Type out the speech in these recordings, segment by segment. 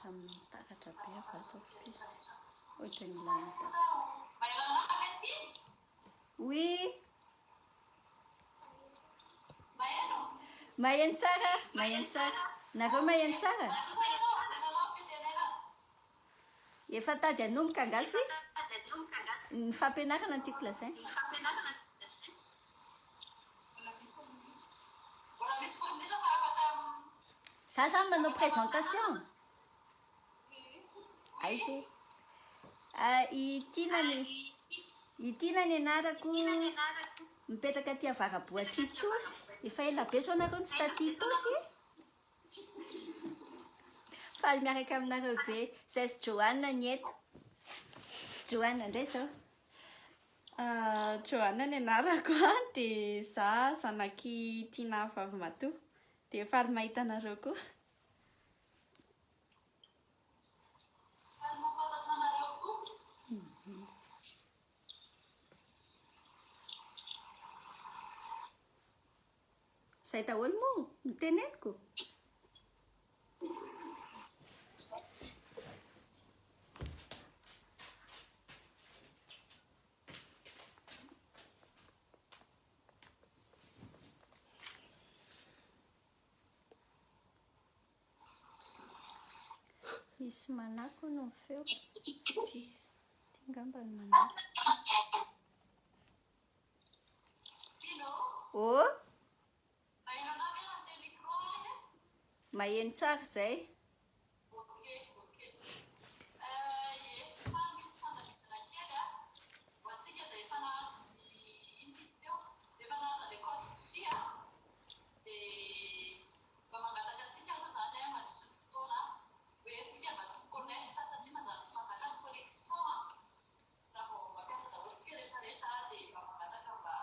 zavatra mitaratra be avy ato piso. Ohatran'ny ilana. Oui. Maheno tsara, maheno tsara. Nareo maheno tsara? Efa tady hanomboka angaha tsika? Ny fampianarana no tiako lazaina. Za zany manao présentation. Hay ve? Ah, i Tiana ny i Tiana ny anarako. Mipetraka aty Avaraboatr'Itosy. Efa ela be zao nareo no tsy taty Itosy e? Faly miaraka aminareo be. Zay sy Johanna ny eto. Johanna indray zao. Ah, Johanna ny anarako a, dia za zanak'i Tiana vavimatoa. Dia faly mahita anareo koa. Faly mahafantatra anareo koa. Zay daholo moa no teneniko. Misy manako hono ny feo. Ity angamba no manako. Oh! Maheno tsara izay. Raha vao mampiasa daholo tsika rehetra rehetra dia mba mangataka mba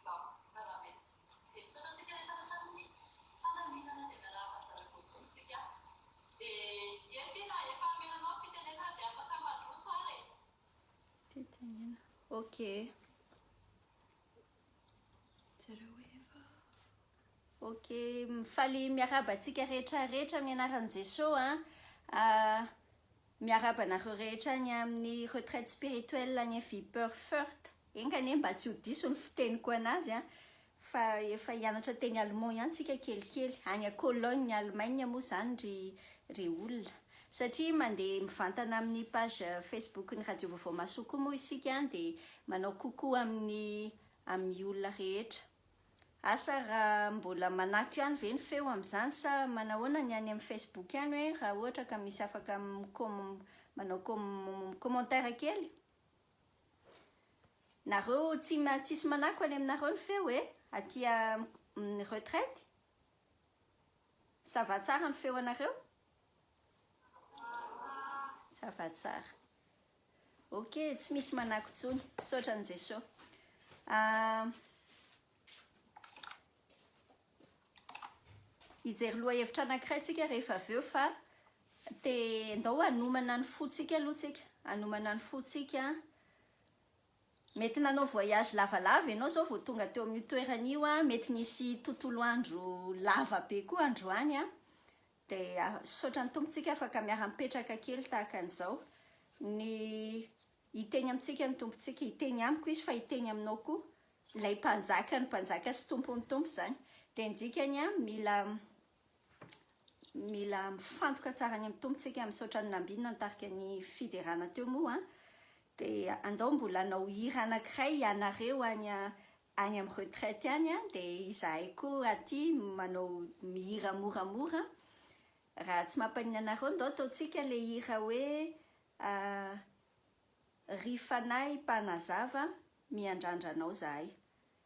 mba raha mety. Dia misaotra antsika rehetra rehetra amin'ny fandaminana dia miarahaba anjareo voatombo tsika. Dia ie Tiana efa amena anao ny fitenenana dia afaka mandroso ary e. Fitenena. Ok. Jereo hoe efa. Ok, mifaly miarahaba antsika rehetra rehetra amin'ny anaran'i Jeso a. Ah, Miarahaba anareo rehetra any amin'ny retraite spirituelle any Wipperfürth. Enga anie mba tsy ho diso ny fiteniko anazy an, fa efa hianatra teny allemand ihany tsika kelikely. Any Cologne Allemagne moa izany ry ry olona. Satria mandeha mivantana amin'ny page Facebook-n'ny Radio Vaovao Mahasoa koa moa isika dia manao coucou amin'ny amin'ny olona rehetra. Asa raha mbola manako ihany ve ny feo amin'izany sa manahoana ny any amin'ny Facebook any hoe raha ohatra ka misy afaka mi-com manao com commentaire kely? Nareo tsy tsisy manako any aminareo ny feo e? Aty amin'ny retraite? Ça va tsara ny feo anareo? Ça va tsara. Ok, tsy misy manako intsony. Misaotra an'i Jesoa. Ah, hijery lohahevitra anankiray tsika rehefa avy eo fa te ndao hanomana ny fontsika aloha tsika. Hanomana ny fontsika. Mety nanao voyage lavalava ianao izao vao tonga teo amin'io toerana io, mety nisy tontolo andro lava be koa androany. Dia misaotra ny Tompo tsika afaka miara-mipetraka kely tahaka an'izao. Ny hiteny amintsika ny Tompontsika, hiteny amiko Izy fa hiteny aminao koa, ilay Mpanjaka ny mpanjaka sy Tompon'ny tompo izany. Dia ny dikany an, mila mila mifantoka tsara any amin'ny Tompo tsika, misaotra an'i Nambinina nitarika ny fiderana teo moa an. Dia andao mbola hanao hira anankiray ianareo any any amin'ny retraite any an, dia izahay koa aty manao mihira moramora, raha tsy mampaninona anareo ndao ataontsika ilay hira hoe Ry Fanahy mpanazava miandrandra anao zahay,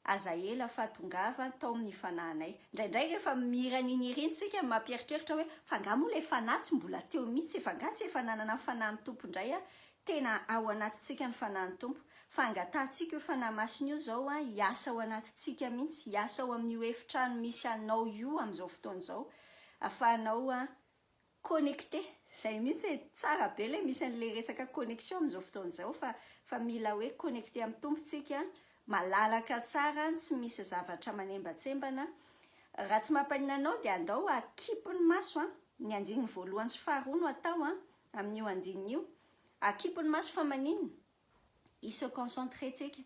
aza ela fa tongava taomy ny fanahinay. Indraindray rehefa mihira an'iny hira iny tsika mampieritreritra hoe fa angaha moa ilay fanahy tsy mbola teo mihitsy e, fa angaha tsy efa nanana ny fanahin'ny Tompo indray aho, Tena ao anatintsika ny Fanahin'ny Tompo. Fa angatahantsika io Fanahy Masina io izao hiasa ao anatintsika mihitsy, hiasa ao amin'io efitrano misy anao io amin'izao fotoana izao, ahafahanao connecté. Izay mihitsy e, tsara be ilay misy an'ilay resaka connexion amin'izao fotoana izao fa fa mila hoe connecté amin'ny Tompo tsika, malalaka tsara, tsy misy zavatra manembatsembana. Raha tsy mampaninona anao dia andao akipy ny maso an. Ny andininy voalohany sy faharoa no atao an, amin'io andininy io. Akipy ny maso fa maninona? Hi se concentrer tsika,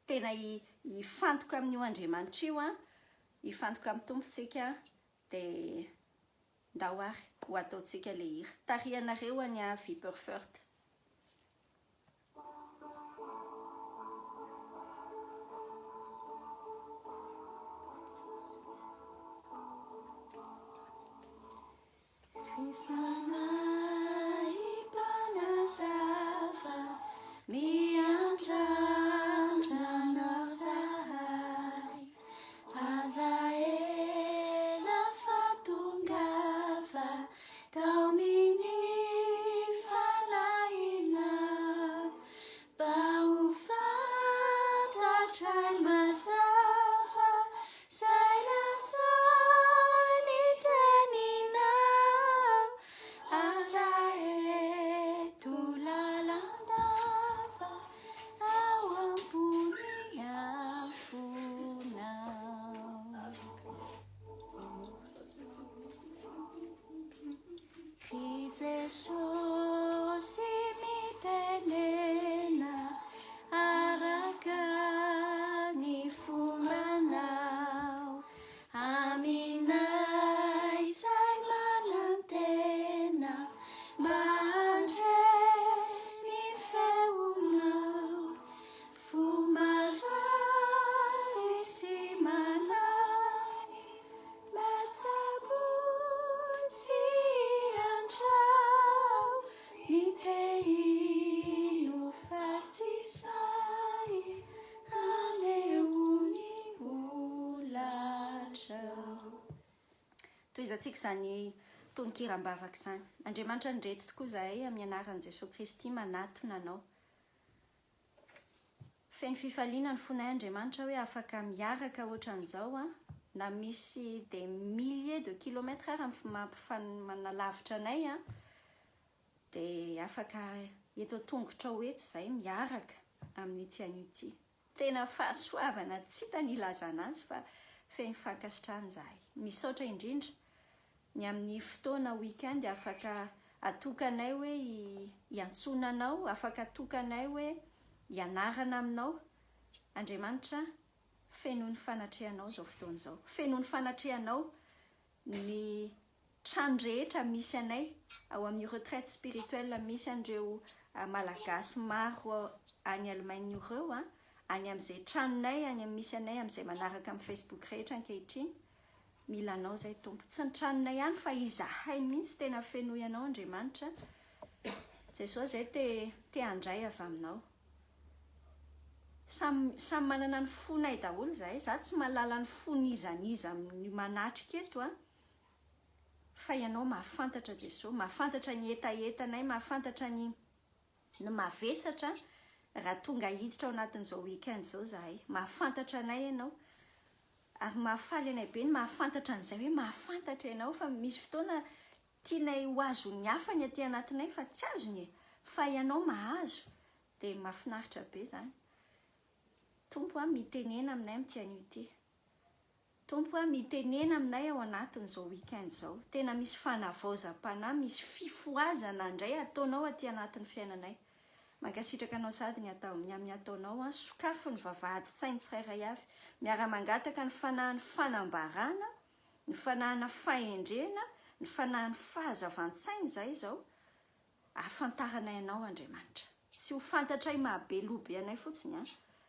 tena hifantoka amin'io Andriamanitra io an, hifantoka amin'ny Tompo tsika dia ndao ary ho ataontsika le hira. Tarihanareo any Wipperfürth. Ry Fanahy Mpanazava, miandrandra Anao zahay. Aza ela fa tongava, taomin'ny Fanahinao, mba ho fantatray mazava Zay lazainy teninao, aza eto lalandava ao ambony afonao. Ry Jesosy mitenena araka ny fombanao aminay izay manantena mba handre ny feonao fo marary sy manahy Matsabo sy antrao ny te hino fa tsy sahy haneho ny holatrao. Tohizantsika izany tononkira am-bavaka izany. Andriamanitra ndreto tokoa izahay amin'ny anaran'i Jesoa Kristy manatona Anao. Feno fifaliana ny fonay Andriamanitra hoe afaka miaraka ohatran'izao an, na misy des milliers de kilomètres ara mampifanalavitra anay an, dia afaka eto an-tongotrao eto izahay miaraka amin'ity anio ity. Tena fahasoavana tsy hita ny hilazana azy fa feno fankasitrahana izahay. Misaotra indrindra ny amin'ny fotoana week-end afaka atokanay hoe hiantsoana anao, afaka atokanay hoe hianarana aminao. Andriamanitra, fenoy ny fanatrehanao izao fotoana izao. Fenoy ny fanatrehanao ny trano rehetra misy anay ao amin'ny retraite spirituelle misy an'ireo Malagasy maro any Allemagne ireo, any amin'izay tranonay any amin'ny misy anay amin'izay manaraka amin'ny Facebook rehetra ankehitriny. Mila Anao izay Tompo. Tsy ny tranonay ihany fa izahay mihitsy tena fenoy Anao Andriamanitra. Jesoa izay te te handray avy aminao. Samy samy manana ny fonay daholo izahay. Za tsy mahalala ny fon'iza n'iza amin'ny manatrika eto a. Fa Ianao mahafantatra Jesoa, mahafantatra ny hetahetanay, mahafantatra ny ny mavesatra raha tonga hiditra ao anatin'izao week-end izao izahay. Mahafantatra anay Ianao. Ary mahafaly anay be ny mahafantatra an'izay hoe mahafantatra ianao fa misy fotoana tianay ho azon'ny hafa ny aty anatinay fa tsy azony e! Fa ianao mahazo dia mahafinaritra be izany. Tompo a, mitenena aminay amin'ity anio ity. Tompo a, mitenena aminay ao anatin'izao week-end izao. Tena misy fanavaozam-panahy, misy fifohazana indray ataonao aty anatin'ny fiainanay. Mankasitraka anao sady ny atao ny amin'ny ataonao an, sokafy ny vavahadin-tsainy tsirairay avy, miara-mangataka ny fanahin'ny fanambarana, ny fanahina fahendrena, ny fanahin'ny fahazavan-tsaina izahay izao, ahafantaranay anao Andriamanitra. Tsy ho fantatray maha be loha be anay fotsiny an,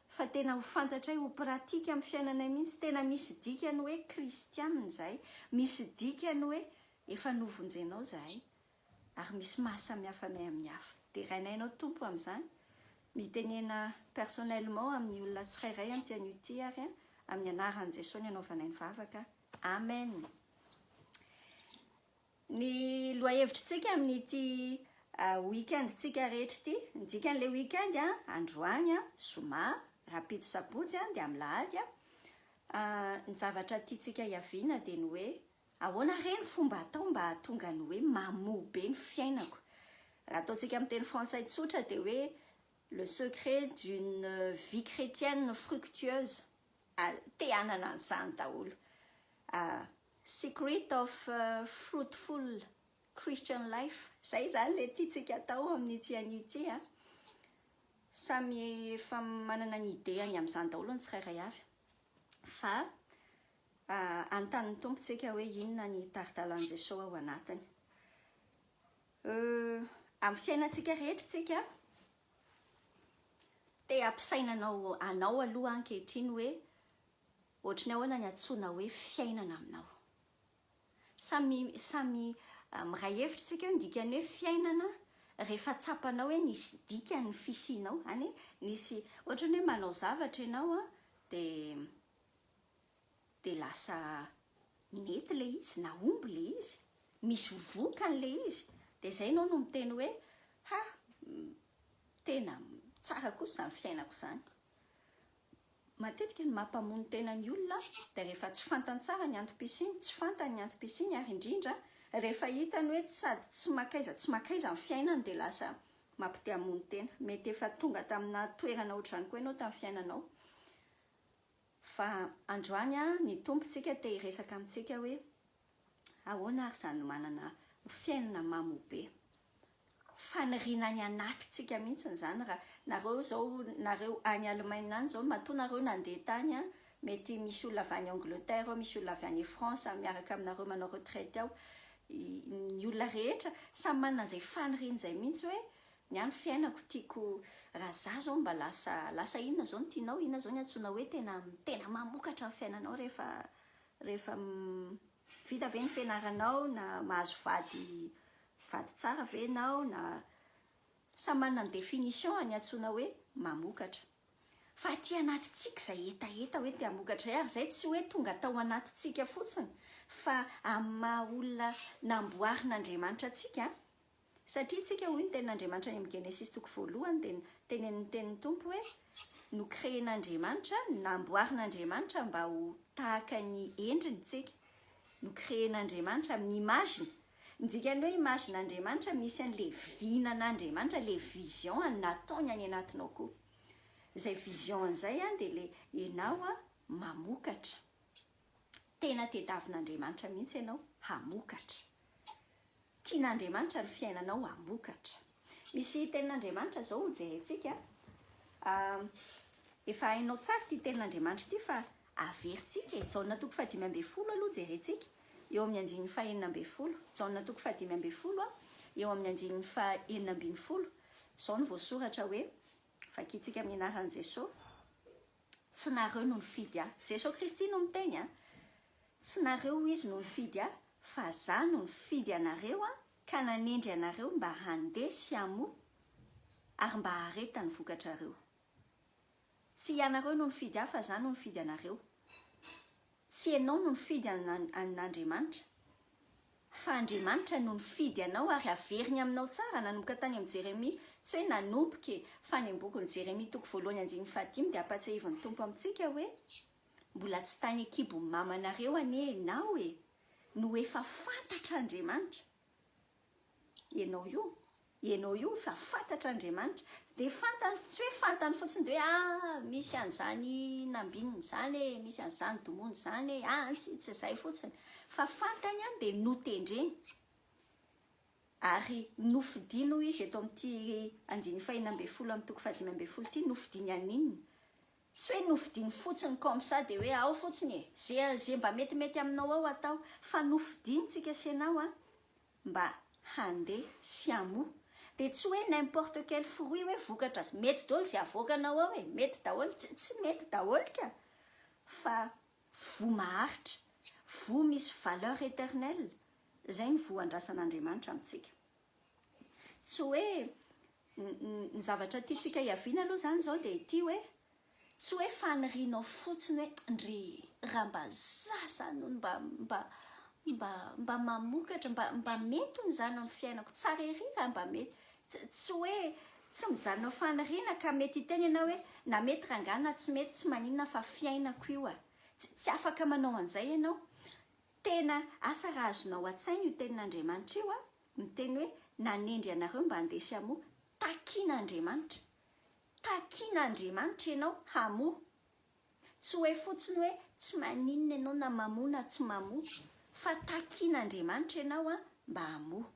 fa tena ho fantatray ho pratique amin'ny fiainanay mihitsy, tena misy dikany hoe kristianina izahay, misy dikany hoe efa novonjenao izahay, ary misy maha samihafa anay amin'ny hafa. Derainay Anao Tompo amin'izany. Mitenena personnellement amin'ny olona tsirairay amin'ity anio ity ary amin'ny anaran'i Jesoa ny anaovanay ny vavaka. Amen. Ny lohahevitritsika amin'ity week-end-tsika rehetra ity, ny dikan'ilay week-end androany zoma, rahampitso sabotsy dia amin'ny lahady, ny zavatra tiantsika hiaviana dia ny hoe Ahoana re ny fomba atao mba hahatonga ny hoe mamoa be ny fiainako? Raha ataontsika amin'ny teny frantsay tsotra dia hoe le secret d'une vie chrétienne fructueuse. Te hanana an'izany daholo. Secret of fruitful. Christian life. Zay izany le tiantsika atao amin'ity anio ity a. Samy efa manana ny idée-ny amin'izany daholo ny tsirairay avy. Fa anontany Tompo tsika hoe inona ny tari-dalan'i Jesosy ao anatiny. Amin'ny fiainantsika rehetra tsika, te hampisainanao anao aloha ankehitriny hoe ohatry ny ahoana ny antsoina hoe fiainana aminao. Samy samy miray hevitra tsika hoe ny dikan'ny hoe fiainana rehefa tsapanao hoe nisy dikany ny fisianao, any nisy ohatry ny hoe manao zavatra ianao a, de de lasa nety le izy, nahomby le izy, misy vokany le izy, de zay ianao no miteny hoe ha, tena tsara kosa izany fiainako izany. Matetika ny mampamono tena ny olona dia rehefa tsy fantany tsara ny antom-pisiany, tsy fantany ny antom-pisiany ary indrindra rehefa hitany hoe sady tsy makaiza tsy makaiza ny fiainany dia lasa mampite hamono tena. Mety efa tonga tamina toerana ohatr'izany koa ianao tamin'ny fiainanao. Fa androany ny Tompo tsika te hiresaka amintsika hoe ahoana ary izany manana fiainana mamobe. Faniriana any anatintsika mihitsy izany raha nareo izao nareo any Allemagne any izao matoa nareo nandeha tany an, mety misy olona avy any Angleterre ao, misy olona avy any France miaraka aminareo manao retraite ao, ny olona rehetra samy manana izay faniriana izay mihitsy hoe ny ahy ny fiainako tiako raha za zao mba lasa lasa inona izao no tianao, inona izao ny antsoina hoe tena tena mamokatra ny fiainanao rehefa rehefa vita ve ny fianaranao na mahazo vady vady tsara ve ianao na samy manana ny définition ny antsoina hoe mamokatra. Fa aty anatintsika izay hetaheta hoe te hamokatra izay ary izay tsy hoe tonga tao anatintsika fotsiny fa amin'ny maha olona namboarin'Andriamanitra antsika satria tsika hoy ny tenin'Andriamanitra any amin'ny Genesisy toko voalohany dia tenenin'ny tenin'ny Tompo hoe no-créer-n'Andriamanitra, namboarin'Andriamanitra mba ho tahaka ny endriny tsika, no-créer-n'Andriamanitra amin'ny image-ny. Ny dikan'ny hoe image-n'Andriamanitra misy an'le vinan'Andriamanitra, le vision nataony any anatinao koa. Izay vision an'izay an dia le ianao an mamokatra. Tena tediavin'Andriamanitra mihitsy ianao hamokatra. Tian'Andriamanitra ny fiainanao hamokatra. Misy tenin'Andriamanitra izao ho jerentsika. Efa hainao tsara ity tenin'Andriamanitra ity fa averintsika e. Jaona toko faha-15 aloha jerentsika. Eo amin'ny andininy faha-16. Jaona toko faha-15 eo amin'ny andininy faha-16. Izao no voasoratra hoe, vakintsika amin'ny anaran'i Jesoa, Tsy nareo no nifidy ahy. Jesoa Kristy no miteny an! Tsy nareo izy no nifidy ahy, fa za no nifidy anareo an, ka nanendry anareo mba handeha sy hamoa, ary mba hahareta ny vokatrareo. Tsy ianareo no nifidy ahy, fa za no nifidy anareo. Tsy ianao no nifidy an'Andriamanitra, fa Andriamanitra no nifidy anao ary averiny aminao tsara, nanomboka tany amin'i Jeremia, tsy hoe nanomboka e, fa any amin'ny bokin'i Jeremia toko voalohany andininy fahadimy dia ampahatsiahivin'ny Tompo amintsika hoe, mbola tsy tany an-kibon'ny mamanareo anie ianao e, no efa fantatr'Andriamanitra. Ianao io, ianao io fa fantatr'Andriamanitra. Dia fantany, tsy hoe fantany fotsiny dia hoe ah misy an'izany nambinina izany e, misy an'izany domoina izany e, ah tsy, tsy izay fotsiny. Fa fantany an, dia notendreny. Ary nofidiny hoy izy eto amin'ity andininy fahenina ambin'ny folo amin'ny toko faha-15 ity, nofidiny haninona? Tsy hoe nofidiny fotsiny comme ça dia hoe ao fotsiny e, ze ze mba metimety aminao ao atao, fa nofidiny tsika sy ianao an, mba handeha sy hamoa. Dia tsy hoe n'importe quel fruit hoe vokatra mety daholo ze avoakanao ao e, mety daholo, tsy tsy mety daholo ka, fa voa maharitra, voa misy valeur éternelle, zay ny voa andrasan'Andriamanitra amintsika. Tsy hoe ny zavatra tiantsika hiaviana aloha izany izao dia ity hoe, tsy hoe fanirianao fotsiny hoe ndry raha mba za izany hono mba mba mba mba mamokatra, mba mba mety hono izany amin'ny fiainako, tsara ery raha mba mety. Tsy hoe tsy mijanona ho faniriana ka mety hiteny ianao hoe na mety rangahy na tsy mety tsy maninona fa fiainako io a. Tsy tsy afaka manao an'izay ianao. Tena asa raha azonao an-tsaina io tenin'Andriamanitra io a. Miteny hoe nanendry anareo mba handeha sy hamoa, takian'Andriamanitra. Takian'Andriamanitra ianao hamoa. Tsy hoe fotsiny hoe tsy maninona ianao na mamoa na tsy mamoa, fa takian'Andriamanitra ianao mba hamoa.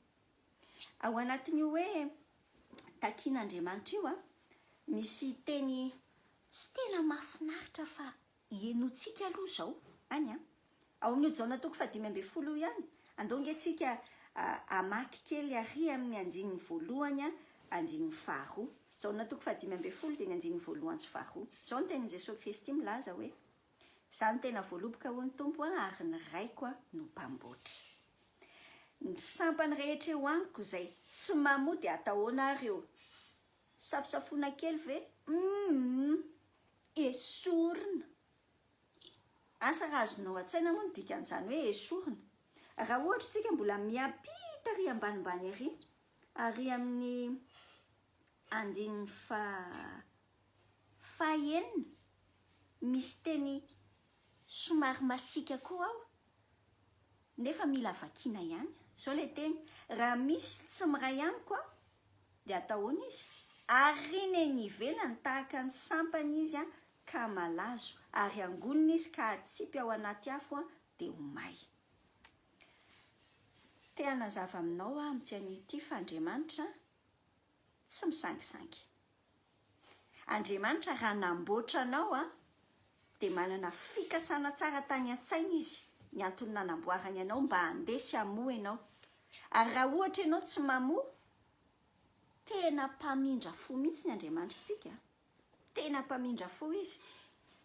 Ao anatin'io hoe takian'Andriamanitra io an, misy teny tsy tena mahafinaritra fa henointsika aloha izao any an. Ao amin'io Jaona toko fahadimy ambin'ny folo io ihany, andao ange tsika hamaky kely ary amin'ny andininy voalohany andininy faharoa. Jaona toko fahadimy ambin'ny folo dia ny andininy voalohany sy faharoa. Izao no tenin'i Jesoa Kristy milaza hoe, Izaho no tena voaloboka hoy ny Tompo ary ny Raiko no mpamboatra. Ny sampany rehetra eo amiko izay tsy mamoa dia atao ahoana ary eo? Safosafoana kely ve? Humm! Esorina! Asa raha azonao an-tsaina moa ny dikan'izany hoe esorina. Raha ohatra isika mbola miampita ary ambanimbany ary, ary amin'ny andininy faha fahenina, misy teny somary masiaka koa ao, nefa mila vakiana ihany. Izao ilay teny, raha misy tsy miray amiko aho, dia atao ahoana izy? Ariana eny ivelany tahaka ny sampana izy ka malazo, ary angonina izy ka atsipy ao anaty afo dia ho may. Te hanazava aminao aho amin'ity anio ity fa Andriamanitra tsy misangisangy. Andriamanitra raha namboatra anao dia manana fikasana tsara tany an-tsainy Izy, ny antony nanamboarany anao mba handeha sy hamoa ianao. Ary raha ohatra ianao tsy mamoa, tena mpamindra fo mihitsy ny Andriamanitritsika. Tena mpamindra fo Izy.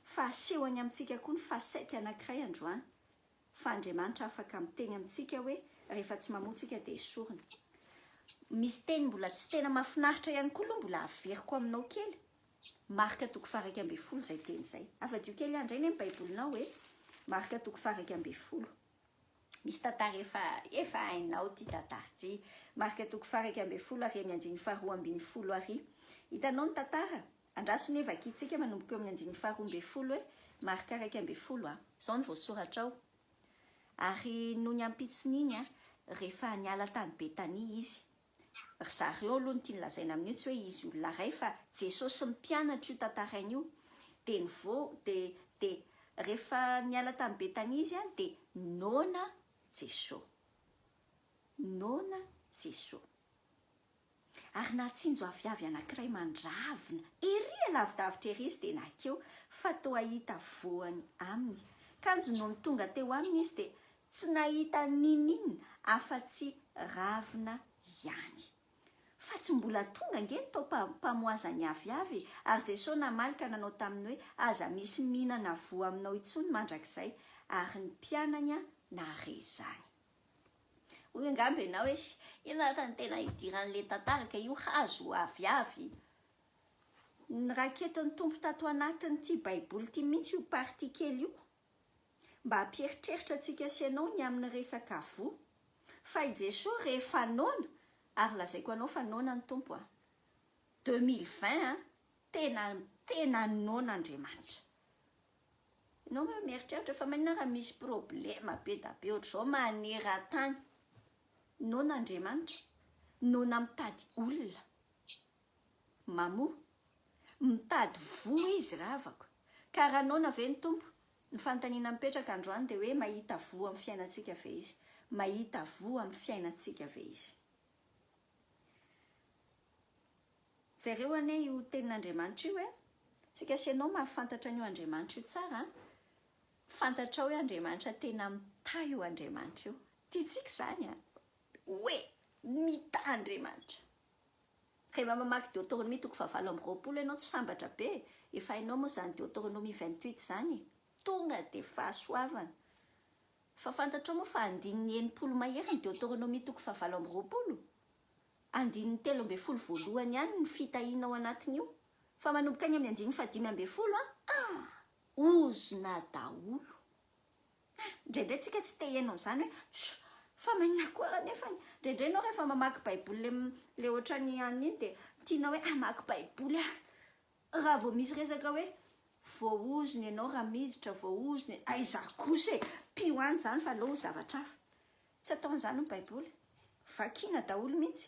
Fa asehony amintsika koa ny facette anankiray androany. Fa Andriamanitra afaka miteny amintsika hoe rehefa tsy mamoa tsika dia esorina. Misy teny mbola tsy tena mahafinaritra ihany koa aloha mbola averiko aminao kely. Marka toko faha-11 izay teny izay. Avadio kely ahy indray anie ny baibolinao e. Marka toko faha-11. Misy tantara efa efa hainao ity tantara ity. Marka toko faha-11 ary amin'ny andininy faharoa ambin'ny folo ary. Hitanao ny tantara? Andraso anie vakintsika manomboka eo amin'ny andininy faharoa ambin'ny folo e. Marka 11 a. Izao no voasoratra ao, Ary nony ampitson'iny, rehefa niala tany Betania izy, ry zareo aloha no tiany lazaina amin'io, tsy hoe izy olona iray fa Jesosy sy ny mpianatra io tantaraina io, dia nivo, dia, dia rehefa niala tany Betania izy dia noana Jesosy. Noana Jesosy. Ary nahatsinjo aviavy anankiray mandravona ery alavidavitra ery izy dia nankeo fa toa hahita voany aminy. Kanjo nony tonga teo aminy izy dia tsy nahita n'inon'inona afa-tsy ravina ihany. Fa tsy mbola tonga ange ny taom-pamoazan'ny aviavy e! Ary Jesoa namaly ka nanao taminy hoe, Aza misy mihinana voa aminao intsony mandrakizay. Ary ny mpianany nahare izany. Hoy angamba ianao hoe, inona ary no tena idiran'ilay tantara ka io hazo aviavy? Noraketin'ny Tompo tato anatin'ity Baiboly ity mihitsy io partie kely io, mba hampieritreritra antsika sy ianao ny amin'ny resaka voa. Fa i Jesoa rehefa noana, ary lazaiko anao fa noana ny Tompo a! 2020 a! Tena, tena noana Andriamanitra. Ianao ve mieritreritra fa maninona raha misy problema be da be ohatr'izao maneran-tany? Noana Andriamanitra, noana mitady olona mamoa, mitady voa izy ravako. Ka raha noana ve ny Tompo? Ny fanontaniana mipetraka androany dia hoe mahita voa amin'ny fiainantsika ve izy? Mahita voa amin'ny fiainantsika ve izy? Jereo anie io tenin'Andriamanitra io e! Tsika sy ianao mahafantatra an'io Andriamanitra io tsara an! Fantatrao hoe Andriamanitra tena mitahy io Andriamanitra io. Tiantsika izany an! Hoe mitahy Andriamanitra. Rehefa mamaky Deoteronomia toko faha-28 ianao tsy sambatra be e! Efa hainao moa izany Deoteronomia 28 izany e! Tonga dia fahasoavana. Fa fantatrao moa fa andininy 60 mahery ny Deoteronomia toko faha-28? Andininy 13 voalohany ihany ny fitahiana ao anatin'io, fa manomboka any amin'ny andininy faha-15 an, ah! Ozona daholo. Ah! Indraindray tsika tsy te hihaino an'izany hoe, tso! Fa maninona koa ary nefany? Indraindray ianao rehefa mamaky baiboly le, le ohatran'ny anona iny dia tianao hoe hamaky baiboly aho. Raha vao misy resaka hoe voaozona ianao raha miditra, voaozona, aiza kosa e! Pio any izany fa aleo ho zavatra hafa. Tsy ataon'izany ny baiboly. Vakiana daholo mihitsy.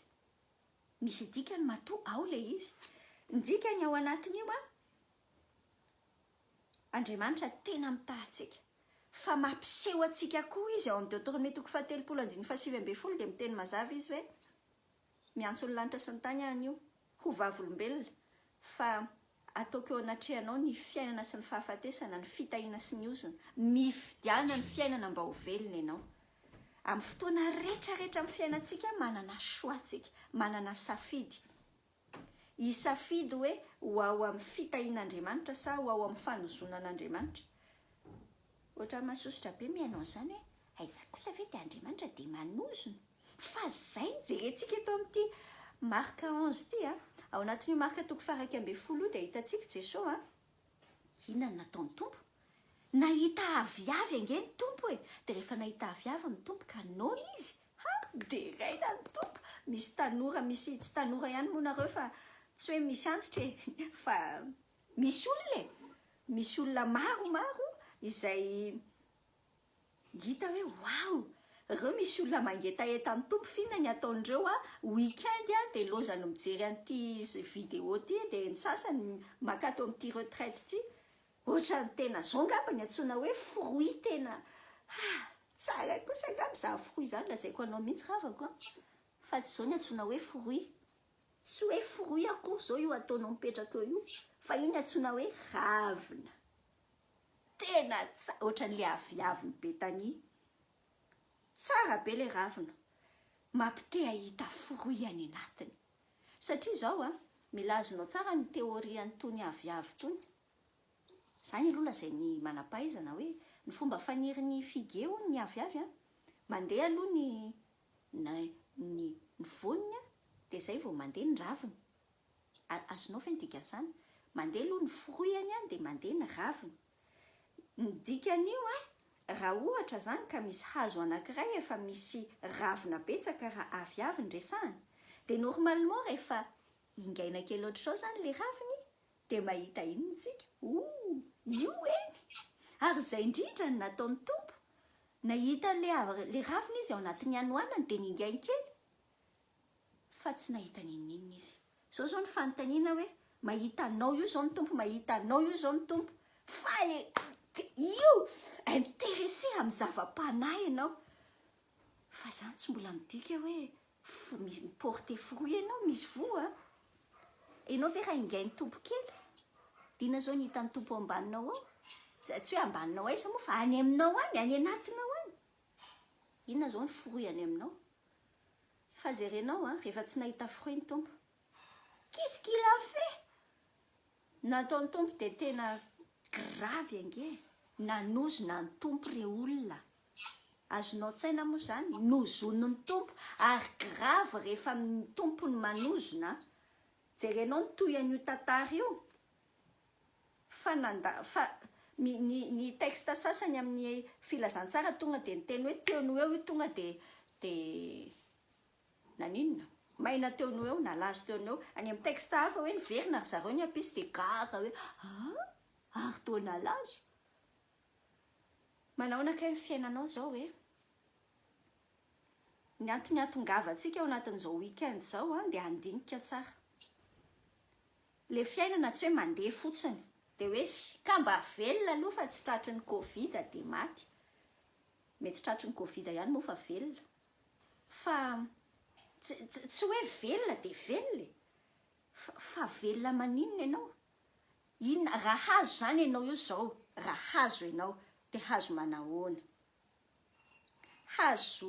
Misy dikany matoa ao ilay izy. Ny dikany ao anatin'io an, Andriamanitra tena mitaha antsika. Fa mampiseho antsika koa izy ao amin'ny Deoteronomia toko faha-30 andininy faha-19 dia miteny mazava izy hoe. Miantso ny lanitra sy ny tany aho anio, ho vavolombelona, fa ataoko eo anatrehanao ny fiainana sy ny fahafatesana, ny fitahiana sy ny ozona. Mifidiana ny fiainana mba ho velona ianao. Amin'ny fotoana retraretra amin'ny fiainantsika, manana choix tsika, manana safidy. Hisafidy hoe ho ao amin'ny fitahian'Andriamanitra sa ho ao amin'ny fanozonan'Andriamanitra. Ohatran'ny mahasosotra be mihaino an'izany hoe aiza kosa ve dia Andriamanitra dia manozona. Fa izay no jerentsika eto amin'ity Marc 11 ity a. Ao anatin'io Marc toko faha 11 io dia hitantsika Jesoa a. Inona no nataon'ny Tompo? Nahita aviavy ange ny Tompo e! Dia rehefa nahita aviavy ny Tompo ka noana izy, ha! Deraina ny Tompo! Misy tanora, misy, tsy tanora ihany moa nareo fa tsy hoe misy antitra e! Fa misy olona e! Misy olona maromaro izay Hita hoe waouh! Reo misy olona mangetaheta ny Tompo f'inona ny ataon'ireo a, week-end a dia lozany mijery an'ity vidéo ity dia ny sasany mankato amin'ity retraite ity, ohatran'ny tena zao angamba ny antsoina hoe fruit tena ah! Tsara kosa angamba izany fruit izany lazaiko anao mihitsy ravako a, fa tsy izao ny antsoina hoe fruit, tsy hoe fruit akory izao io ataonao mipetraka eo io fa io ny antsoina hoe ravina. Tena tsara, ohatran'le aviavin'i Betania. Tsara be le ravina. Mampite hahita fruit any anatiny. Satria izao an, mila azonao tsara ny théorie an'itony aviavy itony. Izany aloha lazain'ny manam-pahaizana hoe ny fomba fanirin'ny figue hono ny aviavy an, mandeha aloha ny ny ny voniny an, dia izay vao mandeha ny raviny. Azonao ve ny dikan'izany? Mandeha aloha ny fruit-ny an, dia mandeha ny raviny. Ny dikan'io an, raha ohatra izany ka misy hazo anankiray efa misy ravina betsaka raha aviavy ny resahana, dia normalement rehefa ingaina kely ohatr'izao izany ilay raviny dia mahita inona isika? Ooh! Io eny! Ary izay indrindra no nataon'ny Tompo, nahita an'ilay ravina izy ao anatin'ny hanoanany dia ningainy kely, fa tsy nahita n'inon'inona izy. Zao zao ny fanontaniana hoe, mahita anao io zao ny Tompo, mahita anao io zao ny Tompo, fa le io intéressé amin'ny zava-panahy ianao, fa zany tsy mbola midika hoe mi-porter fruit ianao, misy voa a! Ianao ve raha ingain'ny Tompo kely, dina zao ny hitan'ny Tompo ao ambaninao ao, tsy hoe ambaninao aiza moa fa any aminao any, any anatinao any, inona zao ny fruit any aminao? Fa jerenao an, rehefa tsy nahita fruit ny Tompo. Qu'est-ce qu'il a fait? Nataon'ny Tompo dia tena grave ange e. Nanozona ny Tompo re olona. Azonao an-tsaina moa izany? Nozonin'ny Tompo ary grave rehefa ny Tompo no manozona an. Jerenao ny tohin'io tantara io. Fa nanda fa ny ny ny texte sasany amin'ny filazantsara tonga dia niteny hoe teo no eo io tonga dia dia naninona? Maina teo no eo, nalazo teo no eo. Any amin'ny texte hafa hoe niverina ry zareo ny ampitso dia gaga hoe ah! Ary toa nalazo. Manahoana kay ny fiainanao izao e? Ny antony hahatongavantsika ao anatin'izao week-end izao an dia handinika tsara. Le fiainana tsy hoe mandeha fotsiny de hoe ka mba velona aloha fa tsy tratry ny covid de maty. Mety tratry ny covid ihany moa fa velona. Fa tsy tsy hoe velona de velona e! Fa fa velona maninona ianao? Inona raha hazo zany ianao io zao, raha hazo ianao de hazo manahoana? Hazo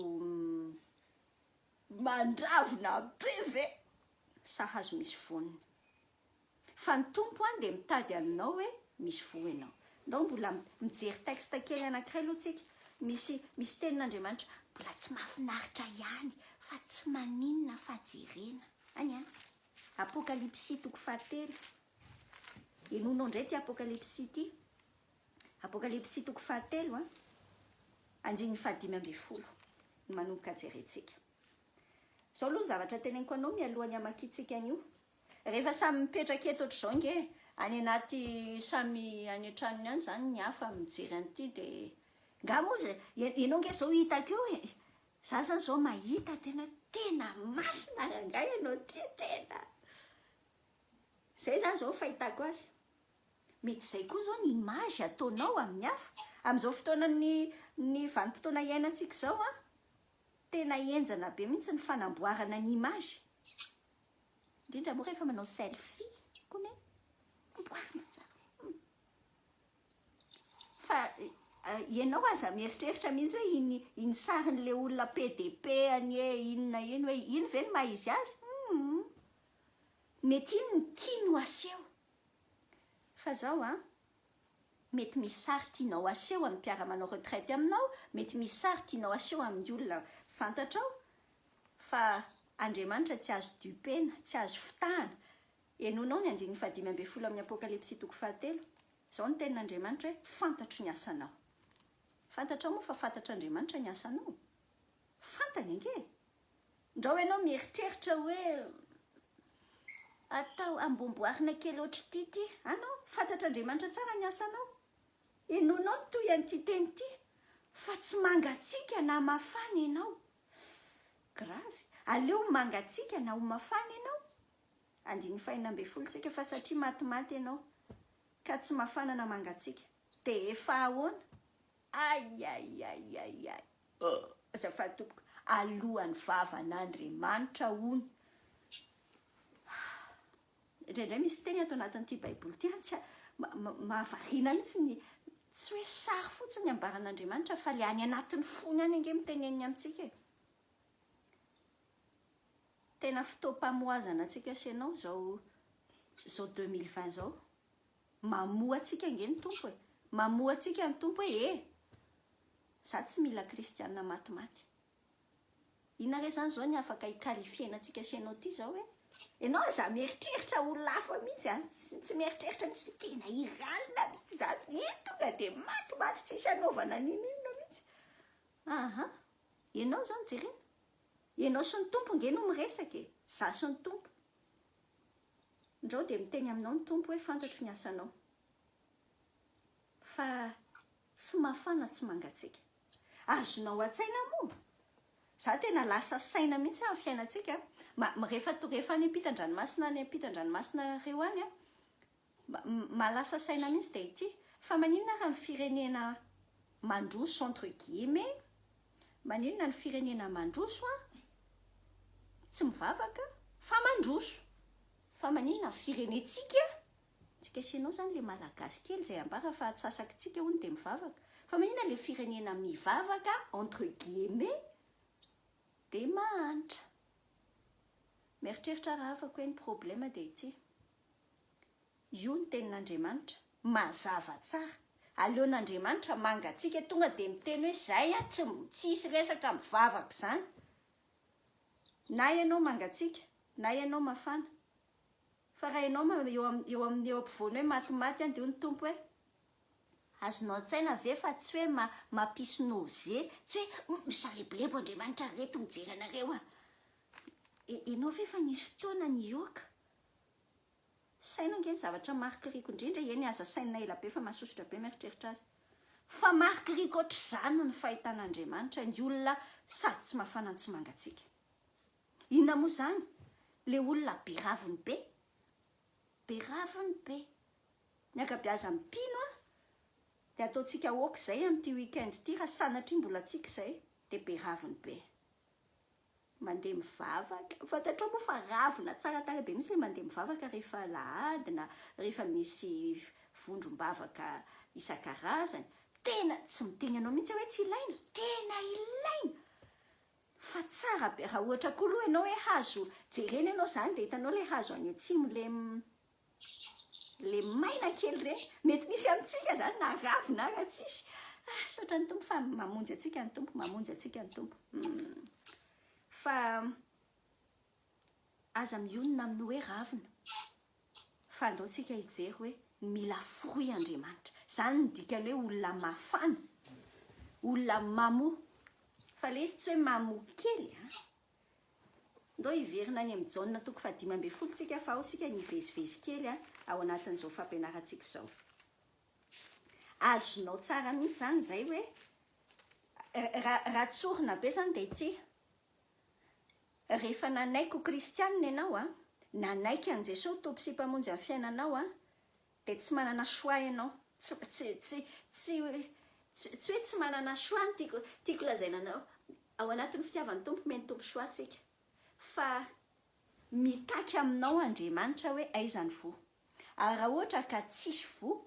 mandravona be ve sa hazo misy voany? Fa ny Tompo an dia mitady aminao hoe misy voa ianao. Ndao mbola mijery texte kely anankiray aloha tsika. Misy misy tenin'Andriamanitra mbola tsy mahafinaritra ihany fa tsy maninona fa jerena. Any an. Apokalypsy toko fahatelo. Henoinao indray ity Apokalypsy ity. Apokalypsy toko fahatelo an, andininy fahadimy ambin'ny folo no manomboka jerentsika. Izao aloha ny zavatra teneniko anao mialohan'ny hamakiantsika an'io. Rehefa samy mipetraka eto ohatr'izao nge, any anaty samy any an-tranony any izany ny hafa mijery an'ity dia nga moa zay, ianao nge izao hitako eo e, za zany izao mahita tena tena masina rangahy ianao ity tena, izay izany izao ny fahitako azy. Mety izay koa izao ny image ataonao amin'ny hafa. Amin'izao fotoanan'ny ny vanim-potoana iainantsika izao an, tena henjana be mihitsy ny fanamboarana ny image. Indrindra moa rehefa manao selfie kone amboarina tsara. Fa ianao aza mieritreritra mihitsy hoe iny iny sarin'le olona PDP anie inona iny hoe iny ve no maha izy azy? Hum. Mety iny no tiany ho aseho. Fa zao an, mety misy sary tianao aseho amin'ny mpiara-manao retraite aminao, mety misy sary tianao aseho amin'ny olona fantatrao, fa Andriamanitra tsy azo dupena, tsy azo fitahana. Henoinao ny andininy faha-15 amin'ny Apokalypsy toko fahatelo. Izao no tenin'Andriamanitra hoe, Fantatro ny asanao. Fantatrao moa fa fantatr'Andriamanitra ny asanao? Fantany ange e! Ndrao ianao mieritreritra hoe atao amboamboarina kely ohatr'ity ity. An non, fantatr'Andriamanitra tsara ny asanao. Henoinao ny tohy an'ity teny ity, fa tsy mangatsiaka na mafana ianao. Grave. Aleo mangatsiaka na ho mafana ianao. Andininy faha-16 tsika fa satria matimaty ianao ka tsy mafana na mangatsiaka dia efa ahoana? Aiaiaiaiai Azafady tompoko, alohan'ny vavan'Andriamanitra hono. Indraindray misy teny ato anatin'ity baiboly ity an, tsy mahavariana mihitsy ny tsy hoe sary fotsiny ny ambaran'Andriamanitra fa le any anatin'ny fony any ange miteneniny amintsika e. Tena fotoam-pamohazana antsika sy ianao izao izao 2020 izao. Mamoha antsika ange ny Tompo e. Mamoha antsika ny Tompo hoe e! Za tsy mila kristiana matimaty. Inona re zany zao ny afaka hi-qualifier-na antsika sy ianao ty zao e? Ianao aza mieritreritra olona hafa mihitsy an, tsy mieritreritra mihitsy hoe tena iralina mihitsy zany, iny tonga dia matimaty tsisy anaovana n'inon'inona mihitsy. Aha, ianao zao no jerena. Ianao sy ny Tompo nge no miresaka e, za sy ny Tompo. Ndrao dia miteny aminao ny Tompo hoe fantatro ny asanao. Fa tsy mafana tsy mangatsiaka. Azonao an-tsaina moa? Za tena lasa saina mihitsy amin'ny fiainantsika. Ma, rehefa rehefa any ampitan-dranomasina any ampitan-dranomasina reo any an, mahalasa saina mihitsy dia ity. Fa maninona ary ny firenena mandroso entre guillemets, maninona ny firenena mandroso an, tsy mivavaka fa mandroso. Fa maninona ny firenentsika, tsika sy ianao zany le malagasy kely izay ambara fa atsasakitsika hono dia mivavaka. Fa maninona le firenena mivavaka entre guillemets dia mahantra. Mieritreritra raha afako hoe ny problème dia ity. Io ny tenin'Andriamanitra, mazava tsara. Aleon'Andriamanitra mangatsiaka tonga dia miteny hoe zay a, tsy tsisy resaka mivavaka izany. Na ianao mangatsiaka, na ianao mafana. Fa raha ianao eo eo amin'ny eo ampovoany hoe matimaty an, dia hoy ny Tompo hoe, azonao an-tsaina ve fa tsy hoe ma mampisy nausée, tsy hoe misalebolebo Andriamanitra ry reto mijery anareo a. Ianao ve efa nisy fotoana nihoaka? Saino ange ny zavatra marikiriko indrindra, eny aza sainina ela be fa mahasosotra be mieritreritra azy. Fa marikiriko ohatr'izany ny fahitan'Andriamanitra ny olona sady tsy mafana no tsy mangatsiaka. Inona moa izany? Le olona be raviny be. Be raviny be. Ny ankabeazan'ny mpino an, dia ataontsika ok izay amin'ity week-end ity raha sanatria mbola tsika izay, dia be raviny be. Mandeha mivavaka, fantatrao moa fa ravina tsara tarehy be mihitsy ilay mandeha mivavaka rehefa alahady na rehefa misy vondrom-bavaka isan-karazany, tena tsy miteny anao mihitsy aho hoe tsy ilaina, tena ilaina! Fa tsara be, raha ohatra koa aloha ianao hoe hazo, jerena ianao izany dia hitanao ilay hazo any atsimo ilay Le maina kely ireny, mety misy amintsika zany na ravina ara tsisy. Ah, saotra ny Tompo fa mamonjy antsika ny Tompo, mamonjy antsika ny Tompo. Hmm. Fa aza mionona amin'ny hoe ravina. Fa andao tsika hijery hoe mila fruit Andriamanitra. Zany ny dikany hoe olona mafana, olona mamoa. Fa le izy tsy hoe mamoa kely a. Ndao hiverina any amin'i Jaona toko faha-15 tsika fa ao tsika ny hivezivezy kely ao anatin'izao fampianarantsika izao. Azonao tsara mihitsy izany izay hoe raha tsorina be izany dia ity, rehefa nanaiky ho kristianina ianao a, nanaiky an'i Jesoa ho Tompo sy Mpamonjy amin'ny fiainanao a, dia tsy manana choix ianao, tsy tsy tsy tsy tsy hoe tsy manana choix no tiako tiako lazaina anao, ao anatin'ny fitiavan'ny Tompo omen'ny Tompo choix tsika, fa Mitaky aminao Andriamanitra hoe aiza ny voa. Ary raha ohatra ka tsisy voa,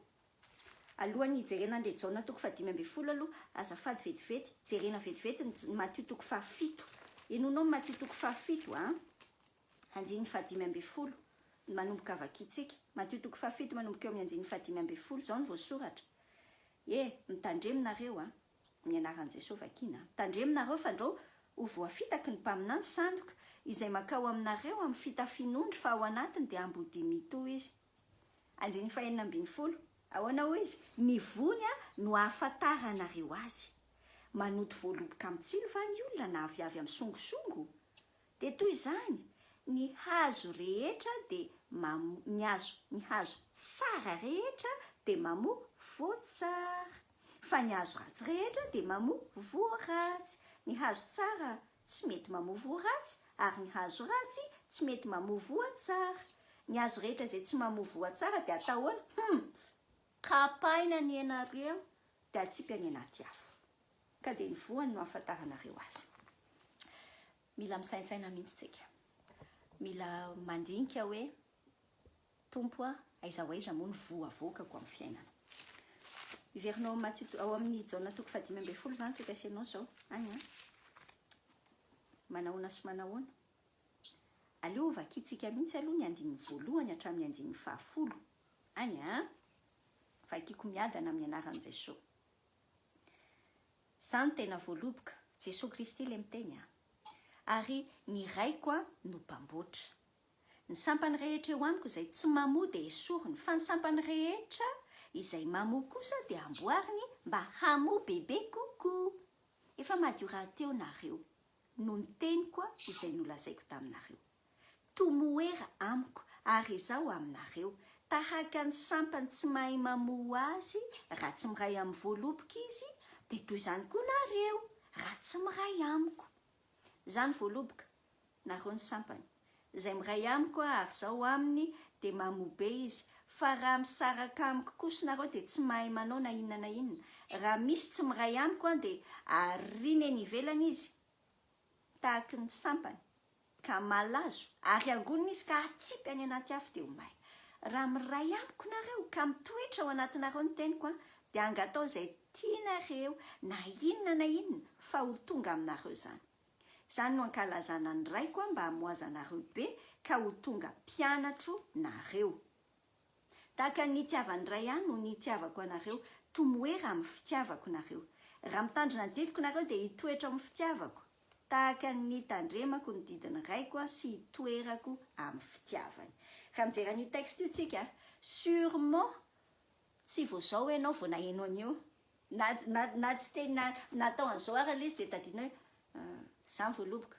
alohan'ny hijerena an'ilay Jaona toko fahadimy ambin'ny folo aloha, azafady vetivety, jerena vetivety ny Matio toko fahafito. Henoinao ny Matio toko fahafito a, andininy fahadimy ambin'ny folo, manomboka vakintsika. Matio toko fahafito manomboka eo amin'ny andininy fahadimy ambin'ny folo, izao no voasoratra. E, mitandremo nareo a, amin'ny anaran'i Jesoa vakina. Tandremo nareo fandrao ho voafitaky ny mpaminany sandoka, izay mankao aminareo amin'ny fitafian'ondry fa ao anatiny dia ambodia mitohy izy. Andininy fahenina ambin'ny folo. Ahoana hoy izy? Ny voany no ahafantaranareo azy. Manoto voaloboka amin'ny tsilo va ny olona na aviavy amin'ny songosongo? Dia toy izany, ny hazo rehetra dia mamoa, ny hazo, ny hazo tsara rehetra dia mamoa voa tsara, fa ny hazo ratsy rehetra dia mamoa voa ratsy. Ny hazo tsara tsy mety mamoa voa ratsy, ary ny hazo ratsy tsy mety mamoa voa tsara. Ny hazo rehetra izay tsy mamoa voa tsara dia atao ahoana? Hum! Kapaina ny henareo dia atsipy any anaty afo. Ka dia ny voany no ahafantaranareo azy. Mila misaintsaina mihitsy tsika. Mila mandinika hoe, Tompo a, aiza ho aiza moa ny voa avoakako amin'ny fiainana. Hiverina ao amin'ny Matio, ao amin'ny Jaona toko fahadimy ambin'ny folo izany tsika sy ianao izao. Any an. Manahoana sy manahoana. Aleo hovakintsika mihitsy aloha ny andininy voalohany hatramin'ny andininy fahafolo. Any an. Vakiko miadana amin'ny anaran'i Jesoa. Za no tena voaloboka, Jesoa Kristy le miteny a! Ary ny Raiko a no mpamboatra. Ny sampany rehetra eo amiko izay tsy mamoa dia esoriny, fa ny sampany rehetra izay mamoa kosa dia amboariny mba hamoa bebe kokoa. Efa madio rahateo nareo, noho ny teniko a izay nolazaiko taminareo. Tomoera amiko, ary izaho aminareo. Tahaka ny sampany tsy mahay mamoa ho azy raha tsy miray amin'ny voaloboka izy, dia toy izany koa nareo, raha tsy miray amiko. Izaho no voaloboka, nareo ny sampany. Izay miray amiko ary izaho aminy, dia mamoa be izy. Fa raha misaraka amiko kosa nareo, dia tsy mahay manao na inona na inona. Raha misy tsy miray amiko, dia ariana eny ivelany izy, tahaky ny sampany. Ka malazo, ary angonina izy ka atsipy any anaty afo dia ho may. Raha miray amiko nareo, ka mitoetra ao anatinareo ny teniko an, dia angatao izay tianareo, na inona na inona, fa ho tonga aminareo izany. Izany no ankalazana ny Raiko an, mba hamoazanareo be, ka ho tonga mpianatro nareo. Tahaka ny nitiavan'ny Ray ahy no nitiavako anareo, tomoera amin'ny fitiavako nareo. Raha mitandrina ny didiko nareo dia hitoetra ao amin'ny fitiavako. Tahaka ny nitandremako ny didin'ny Raiko aho sy hitoerako amin'ny fitiavany. Raha mijery an'io texte io tsika, surement tsy vao zao enao vao naheno an'io. Na na na tsy teny na natao an'izao ary ilay izy dia tadidinao hoe za ny voaloboka,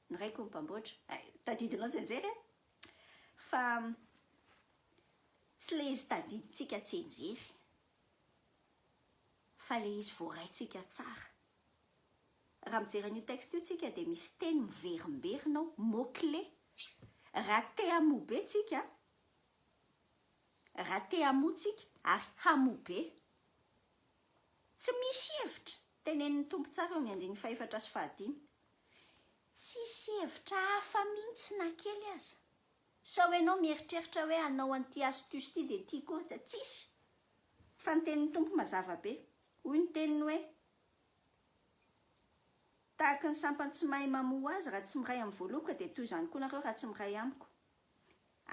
ny Raiko ny mpamboatra. Tadidinao tsianjery e! Fa tsy ilay izy tadidintsika tsianjery fa ilay izy voaraintsika tsara. Raha mijery an'io texte io tsika dia misy teny miverimberina ao, mot clé. Raha te hamoa be tsika, raha te hamoa tsika ary hamoa be, tsy misy hevitra, tenenin'ny Tompo tsara eo amin'ny andininy fahefatra sy fahadimy, tsisy hevitra hafa mihitsy na kely aza. Sao ianao mieritreritra hoe hanao an'ity astuce ity dia ity koa, tsisy. Fa ny tenin'ny Tompo mazava be. Hoy ny teniny hoe, Tahaky ny sampany tsy mahay mamoa ho azy raha tsy miray amin'ny voaloboka dia toy izany koa nareo raha tsy miray amiko.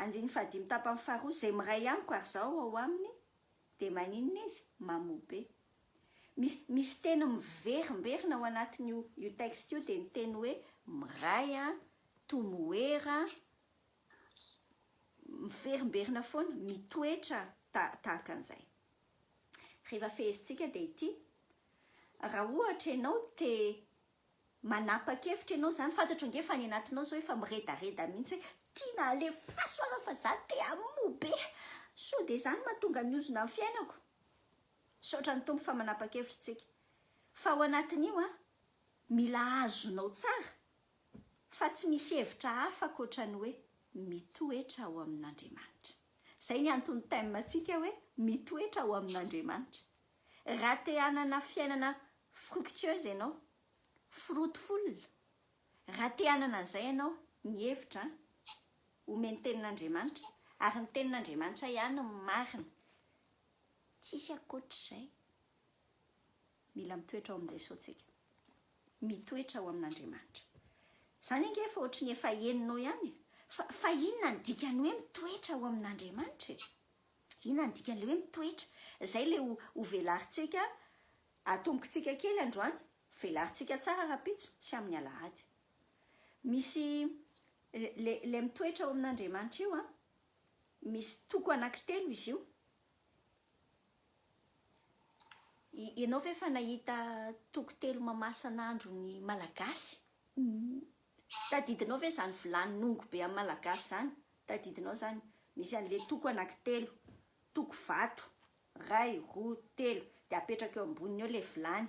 Andininy fahadimy tapany faharoa, Izay miray amiko ary izaho ao aminy dia maninona izy? Mamoa be. Misy misy teny miverimberina ao anatin'io io texte io dia ny teny hoe miray an, tomoera, miverimberina foana, mitoetra tahaka an'izay. Rehefa fehezintsika dia ity, Raha ohatra ianao te manapa-kevitra ianao izany, fantatro ange fa any anatinao izao efa miredareda mihitsy hoe tiana alefaso aho fa za te hamoa be, sao dia izany mahatonga ny ozona amin'ny fiainako. Misaotra ny Tompo fa manapa-kevitra isika. Fa ao anatin'io an, mila azonao tsara fa tsy misy hevitra hafa ankoatra ny hoe mitoetra ao amin'Andriamanitra. Izay ny anton'ny thème-ntsika hoe mitoetra ao amin'Andriamanitra. Raha te hanana fiainana fructueuse ianao, fruitful, raha te hanana an'izay ianao, ny hevitra an. Omen'ny Tenin'Andriamanitra. Ary ny Tenin'Andriamanitra ihany no marina. Tsisy ankoatr'izay. Mila mitoetra ao amin'i Jesosy tsika. Mitoetra ao amin'Andriamanitra. Izany ange efa ohatry ny efa henonao ihany e. Fa, fa inona ny dikan'ny hoe mitoetra ao amin'Andriamanitra e? Inona ny dikan'ilay hoe mitoetra? Izay ilay ho, ho velarintsika, atombokintsika kely androany, velarintsika tsara rahampitso sy amin'ny alahady. Misy, ilay, ilay mitoetra ao amin'Andriamanitra io an, misy toko anankitelo izy io. Ianao ve efa nahita toko telo mamasan'andro ny Malagasy? Tadidinao ve izany vilany nongo be amin'ny Malagasy izany? Tadidinao izany? Misy an'ilay toko anankitelo, toko vato, iray, roa, telo, dia apetraka eo amboniny eo ilay vilany.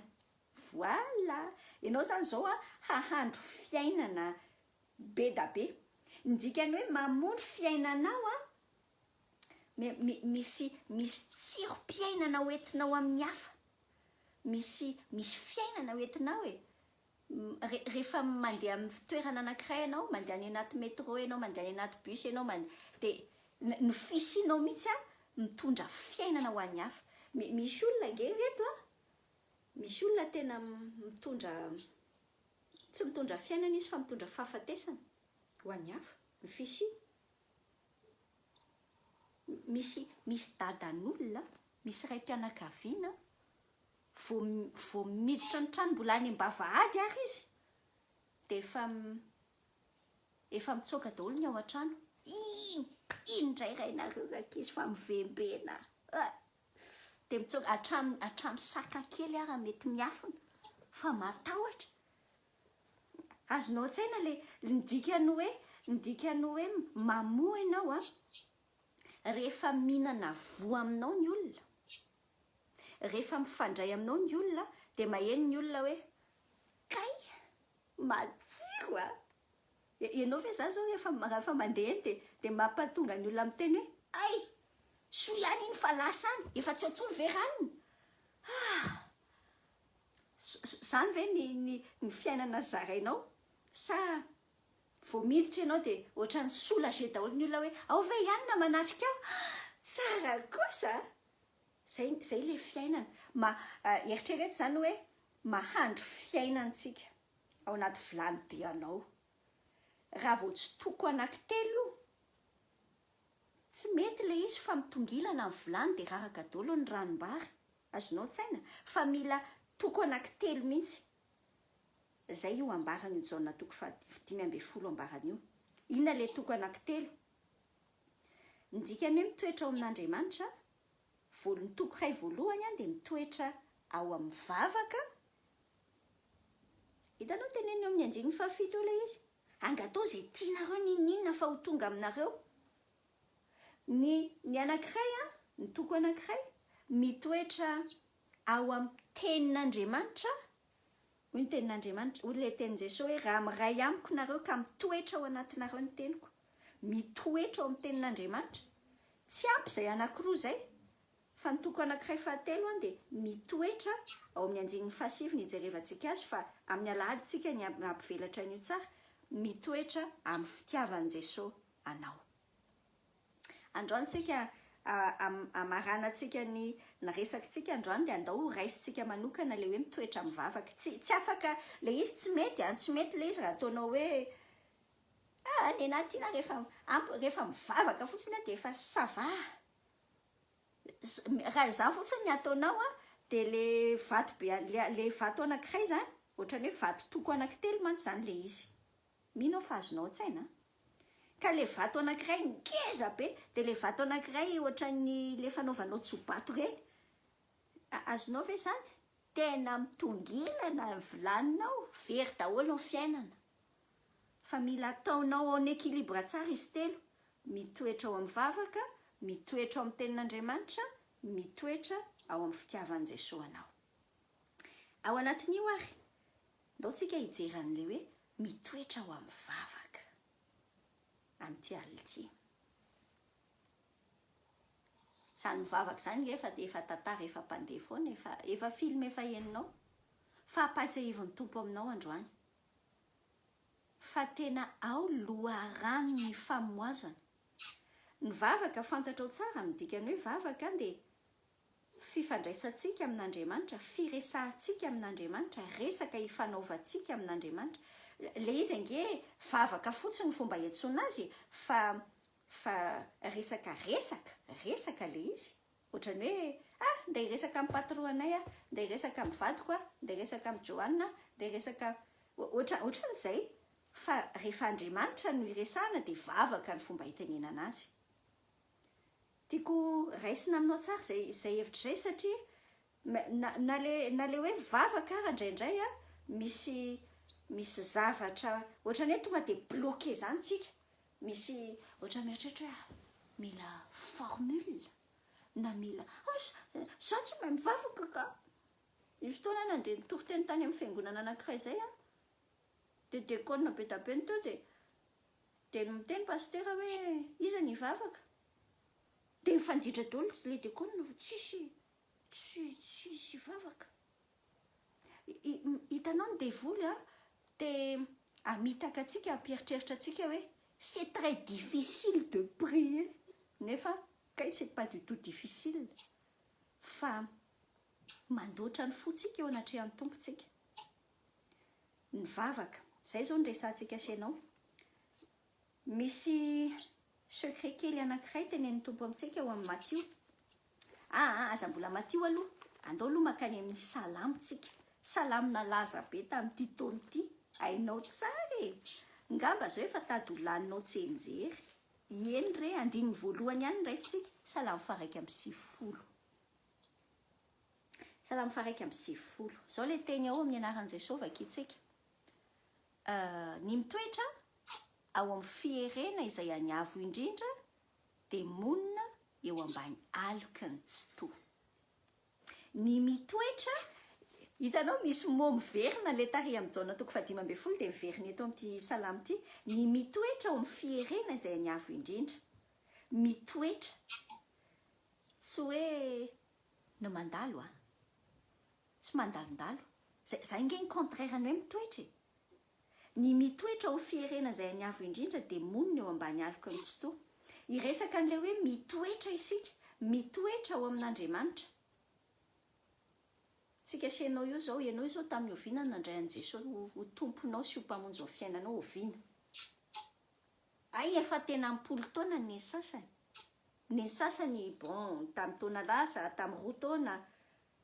Voilà! Ianao izany izao an, hahandro fiainana be da be. Ny dikan'ny hoe mamoa ny fiainanao an, Misy misy tsirom-piainana ho entinao amin'ny hafa. Misy misy fiainana ho entinao e. Re rehefa mandeha amin'ny toerana anankiray ianao, mandeha any anaty métro ianao, mandeha any anaty bus ianao, man dia ny ny fisianao mihitsy an, mitondra fiainana ho an'ny hafa. Mi misy olona ange ireto an, misy olona tena mitondra, tsy mitondra fiainana izy fa mitondra fahafatesana ho an'ny hafa, ny fisiany. Misy misy dadan'olona, misy raim-pianakaviana vao vao miditra ny trano mbola any am-bavahady ary izy dia efa efa mitsoaka daholo ny ao an-trano. Iny iny indray rainareo rankizy fa mivembena ah! Dia mitsoaka hatramin'ny hatramin'ny saka kely ara mety miafina fa matahotra. Azonao an-tsaina le ny dikan'ny hoe ny dikan'ny hoe mamoa ianao an, rehefa mihinana voa aminao ny olona, rehefa mifandray aminao ny olona dia maheno ny olona hoe kay matsiro a! Ianao ve za zao rehefa rehefa mandeha eny dia dia mampatonga ny olona miteny hoe hay! Soa ihany iny fa lasa any, efa tsy ao intsony ve ranona? Ah! Zany ve ny ny ny fiainana zarainao sa vao miditra ianao dia ohatran'ny soulager daholo ny olona hoe ao ve i anona manatrika ao? Tsara kosa a! Zay zay ilay fiainana. Ma eritrereto izany hoe mahandro fiainana tsika ao anaty vilany be anao. Raha vao tsy toko anankitelo io, tsy mety ilay izy fa mitongilana ny vilany dia raraka daholo ny ranombary. Azonao an-tsaina fa mila toko anankitelo mihitsy. Izay io ambaran'io Jaona toko faha 15 ambarany io. Inona ilay toko anankitelo? Ny dikan'ny hoe mitoetra ao amin'Andriamanitra, voalo, ny toko iray voalohany dia mitoetra ao amin'ny vavaka. Hitanao teneniny eo amin'ny andininy fahafito eo ilay izy. Angatao izay tianareo n'inon'inona fa ho tonga aminareo. Ny ny anankiray an, ny toko anankiray, mitoetra ao amin'ny tenin'Andriamanitra, hoy ny tenin'Andriamanitra, hoy ilay tenin'i Jesoa hoe raha miray amiko nareo ka mitoetra ao anatinareo ny teniko. Mitoetra ao amin'ny tenin'Andriamanitra. Tsy ampy izay anankiroa izay, fa ny toko anankiray fahatelo an dia mitoetra ao amin'ny andininy fahasivy ny hijerevantsika azy fa amin'ny alahady tsika ny hampivelatra an'io tsara, mitoetra amin'ny fitiavan'i Jesoa anao. Androany tsika hamaranantsika ny ny resakitsika androany dia andao ho raisintsika manokana ilay hoe mitoetra amin'ny vavaka. Tsy tsy afaka ilay izy tsy mety an, tsy mety ilay izy raha ataonao hoe ah nenah tiana rehefa ampy rehefa mivavaka fotsiny aho dia efa ça va. Raha izany fotsiny ny ataonao an dia le vato be le le vato anankiray izany ohatran'ny hoe vato toko anankitelo mantsy izany ilay izy. Mino aho fa azonao an-tsaina an! Ka le vato anankiray ngeza be, dia le vato anankiray ohatran'ny le fanaovanao tso-bato ireny. Azonao ve izany? Tena mitongilana ny vilaninao, very daholo ny fiainana. Fa mila ataonao en équilibre tsara izy telo, mitoetra ao amin'ny vavaka, mitoetra ao amin'ny tenin'Andriamanitra, mitoetra ao amin'ny fitiavan'i Jesoa anao. Ao anatin'io ary, Ndao tsika hijery an'ilay hoe mitoetra ao amin'ny vavaka amin'ity alina ity. Izany mivavaka izany nge efa efa tantara efa mpandeha foana, efa efa film efa henonao. Fa ampahatsiahivin'ny Tompo aminao androany. Fa tena ao loharanon'ny famoazana. Ny vavaka, fantatrao tsara ny dikan'ny hoe vavaka an, dia fifandraisantsika amin'Andriamanitra, firesahantsika amin'Andriamanitra, resaka ifanaovantsika amin'Andriamanitra. Ilay izy ange vavaka fotsiny ny fomba iantsoana azy e, fa fa resaka resaka, resaka ilay izy. Ohatran'ny hoe ah, ndeha hiresaka amin'ny patron-nay aho, ndeha hiresaka amin'ny vadiko aho, ndeha hiresaka amin'i Johanna aho, ndeha hiresaka, ohatra ohatran'izay. Fa rehefa Andriamanitra no iresahana dia vavaka ny fomba itenenana azy. Tiako raisina aminao tsara izay izay hevitra izay satria na na le na le hoe vavaka ara indraindray a misy misy zavatra ohatran'ny hoe tonga dia bloqué izany tsika, misy ohatran'ny mieritreritra hoe ah mila formule na mila ah za tsy mahay mivavaka ka! Nisy fotoana aho nandeha nitory teny tany amin'ny fiangonana anankiray izay an, dia diakona be dia be no teo dia dia miteny pasitera hoe iza ny hivavaka? Dia nifanditra daholo ilay diakona fa tsisy tsy tsisy hivavaka. Hitanao ny devoly an, te hamitaka antsika, hampieritreritra antsika hoe c'est très difficile de prier, nefa kay c'est pas du tout difficile fa mandoatra ny fontsika eo anatrehan'ny Tompo tsika. Ny vavaka, izay izao no resahantsika sy ianao. Misy secret kely anankiray tenenin'ny Tompo amintsika ao amin'ny Matio. Aa, aza mbola Matio aloha, andao aloha mankany amin'ny Salamo tsika. Salamo nalaza be tamin'ity taona ity, hainao tsara e! Ngamba izao efa tady ho laninao tsianjery. Eny re, andininy voalohany ihany no raisintsika, Salamo faha-91. Salamo faha-91. Izao ilay teny ao amin'ny anaran'i Jesosy vakintsika. Ny mitoetra ao amin'ny fierena izay any avo indrindra dia monina eo ambany aloky ny Tsitoha. Ny mitoetra, hitanao misy mot miverina ilay tary amin'ny Jaona toko faha-15 dia miverina eto amin'ity salamo ity, ny mitoetra ao amin'ny fierena izay any avo indrindra. Mitoetra. Tsy hoe ny mandalo an. Tsy mandalondalo. Zay, zay ange ny contraire ny hoe mitoetra e. Ny mitoetra ao fierena izay an'ny Avo Indrindra dia monina eo ambany aloky ny Tsitoha. Hiresaka an'ilay hoe mitoetra isika, mitoetra ao amin'Andriamanitra. Tsika sy ianao io izao, ianao izao tamin'ny oviana no nandray an'i Jesosy ho Tomponao sy ho Mpamonjy ny fiainanao, oviana? Hay efa tena am-polo taona ny sasany. Ny sasany bon tamin'ny taona lasa, tamin'ny roa taona.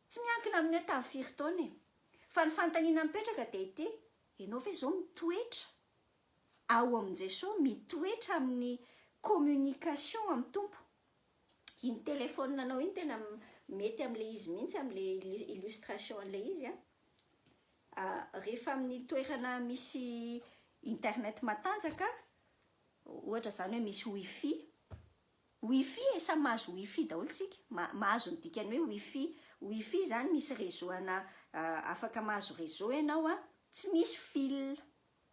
Tsy miankina amin'ny hoe tamin'ny firy taona e. Fa ny fanontaniana mipetraka dia ity, ianao ve izao mitoetra ao amin'i Jesoa, mitoetra amin'ny communication amin'ny Tompo? Iny téléphone anao iny tena mety amin'ilay izy mihitsy, amin'ilay illustration an'ilay izy an. Rehefa amin'ny toerana misy internet matanjaka, ohatra izany hoe misy wifi, wifi e, samy mahazo wifi daholo tsika, mahazo ny dikan'ny hoe wifi, wifi izany misy réseau ana, afaka mahazo réseau ianao an, tsy misy fil,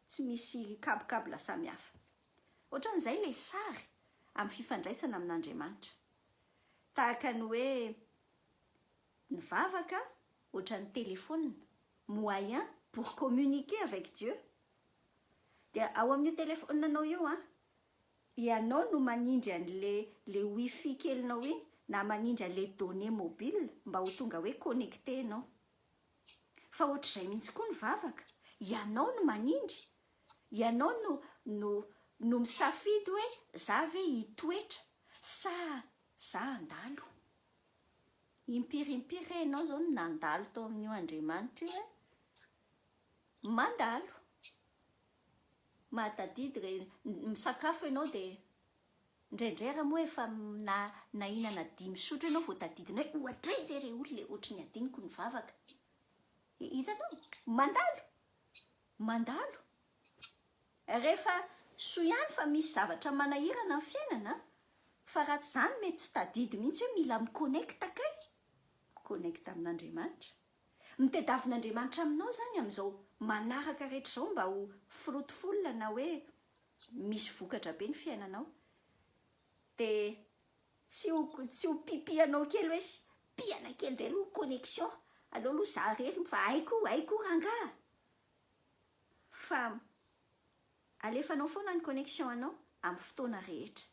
tsy misy câble samihafa. Ohatran'izay ilay sary amin'ny fifandraisana amin'Andriamanitra. Tahaka ny hoe ny vavaka ohatran'ny téléphone, moyen pour communiquer avec Dieu. Dia ao amin'io téléphone-nao io an, ianao no manindry an'le le wifi kelinao iny na manindry an'le données mobile mba ho tonga hoe connecté ianao. Fa ohatr'izay mihitsy koa ny vavaka, ianao no manindry, ianao no no no misafidy hoe za ve hitoetra sa za handalo. Impiry impiry re ianao izao no nandalo tao amin'io Andriamanitra io e? Mandalo. Mahatadidy re, misakafo ianao dia indraindray ary moa efa na nahinana dimy sotro ianao vao tadidinao hoe ohatray re re olona e, ohatry ny adinoko ny vavaka. Hitanao? Mandalo. Mandalo. Rehefa, soa ihany fa misy zavatra manahirana ny fiainana an! Fa raha tsy izany mety tsy tadidy mihitsy hoe mila mi-connecte kay! Mi-connecte amin'Andriamanitra. Ny tediavin'Andriamanitra aminao izany amin'izao manaraka rehetra izao mba ho fruitful na hoe misy vokatra be ny fiainanao dia tsy ho tsy ho pipihanao kely hoe pihana kely indray aloha connexion, aleo aloha za irery fa haiko haiko rangaha! Fa. Alefanao foana ny connexion anao amin'ny fotoana rehetra.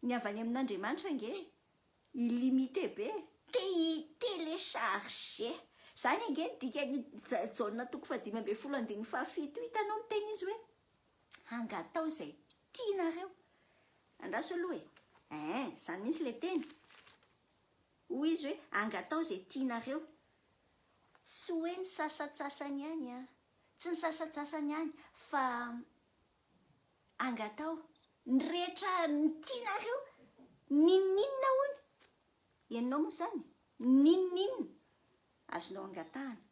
Ny avy any amin'Andriamanitra ange illimité be e! Te hi-telecharger. Zany ange ny dikan'io Jaona toko faha-15 andininy fahafito io, hitanao miteny izy hoe angatao izay tianareo. Andraso aloha e! Eeh, zany mihitsy ilay teny. Hoy izy hoe angatao izay tianareo. Tsy hoe ny sasantsasany ihany an! Tsy ny sasantsasany ihany fa Angataho ny rehetra ny tianareo, n'inon'inona hono, henonao moa izany? N'inon'inona azonao angatahana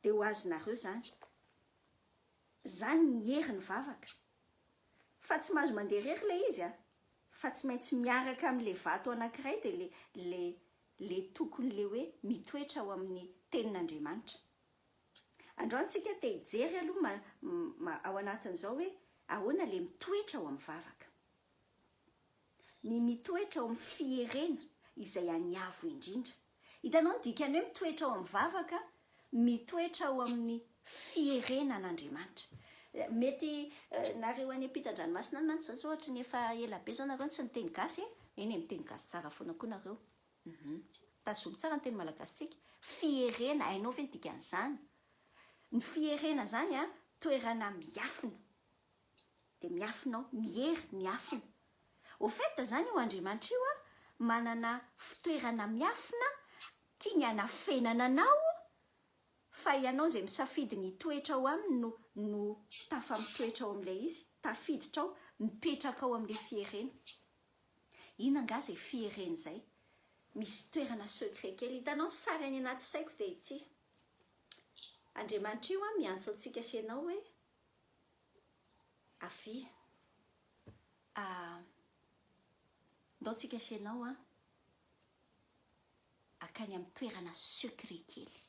dia ho azonareo izany. Izany ny herin'ny vavaka. Fa tsy mahazo mandeha irery ilay izy an! Fa tsy maintsy miaraka amin'ilay vato anankiray dia ilay ilay ilay tokon'ilay hoe mitoetra ao amin'ny tenin'Andriamanitra. Androany tsika te hijery aloha ma ao anatin'izao hoe ahoana le mitoetra ao amin'ny vavaka. Ny mitoetra ao amin'ny fierena izay any avo indrindra. Hitanao ny dikan'ny hoe mitoetra ao amin'ny vavaka, mitoetra ao amin'ny fierena an'Andriamanitra. Mety nareo any ampitan-dranomasina any mantsy zao zao ohatry ny efa ela be zao nareo no tsy niteny gasy e! Eny e, miteny gasy tsara foana koa nareo. Hum. Tazomy tsara ny teny malagasintsika. Fierena, hainao ve ny dikan'izany? Ny fierena izany an, toerana miafina. Dia miafina ao, miery, miafina. Au fait izany io Andriamanitra io an, manana fitoerana miafina tiany hanafenana anao, fa ianao izay misafidy ny hitoetra ao aminy no no tafamitoetra ao amin'ilay izy, tafiditra ao, mipetraka ao amin'ilay fierena. Inona angaha izay fierena izay? Misy toerana secret kely. Hitanao ny sary any anaty saiko dia ity. Andriamanitra io an miantso antsika sy ianao hoe avia. Ah, ndao tsika sy ianao an akany amin'ny toerana secret kely.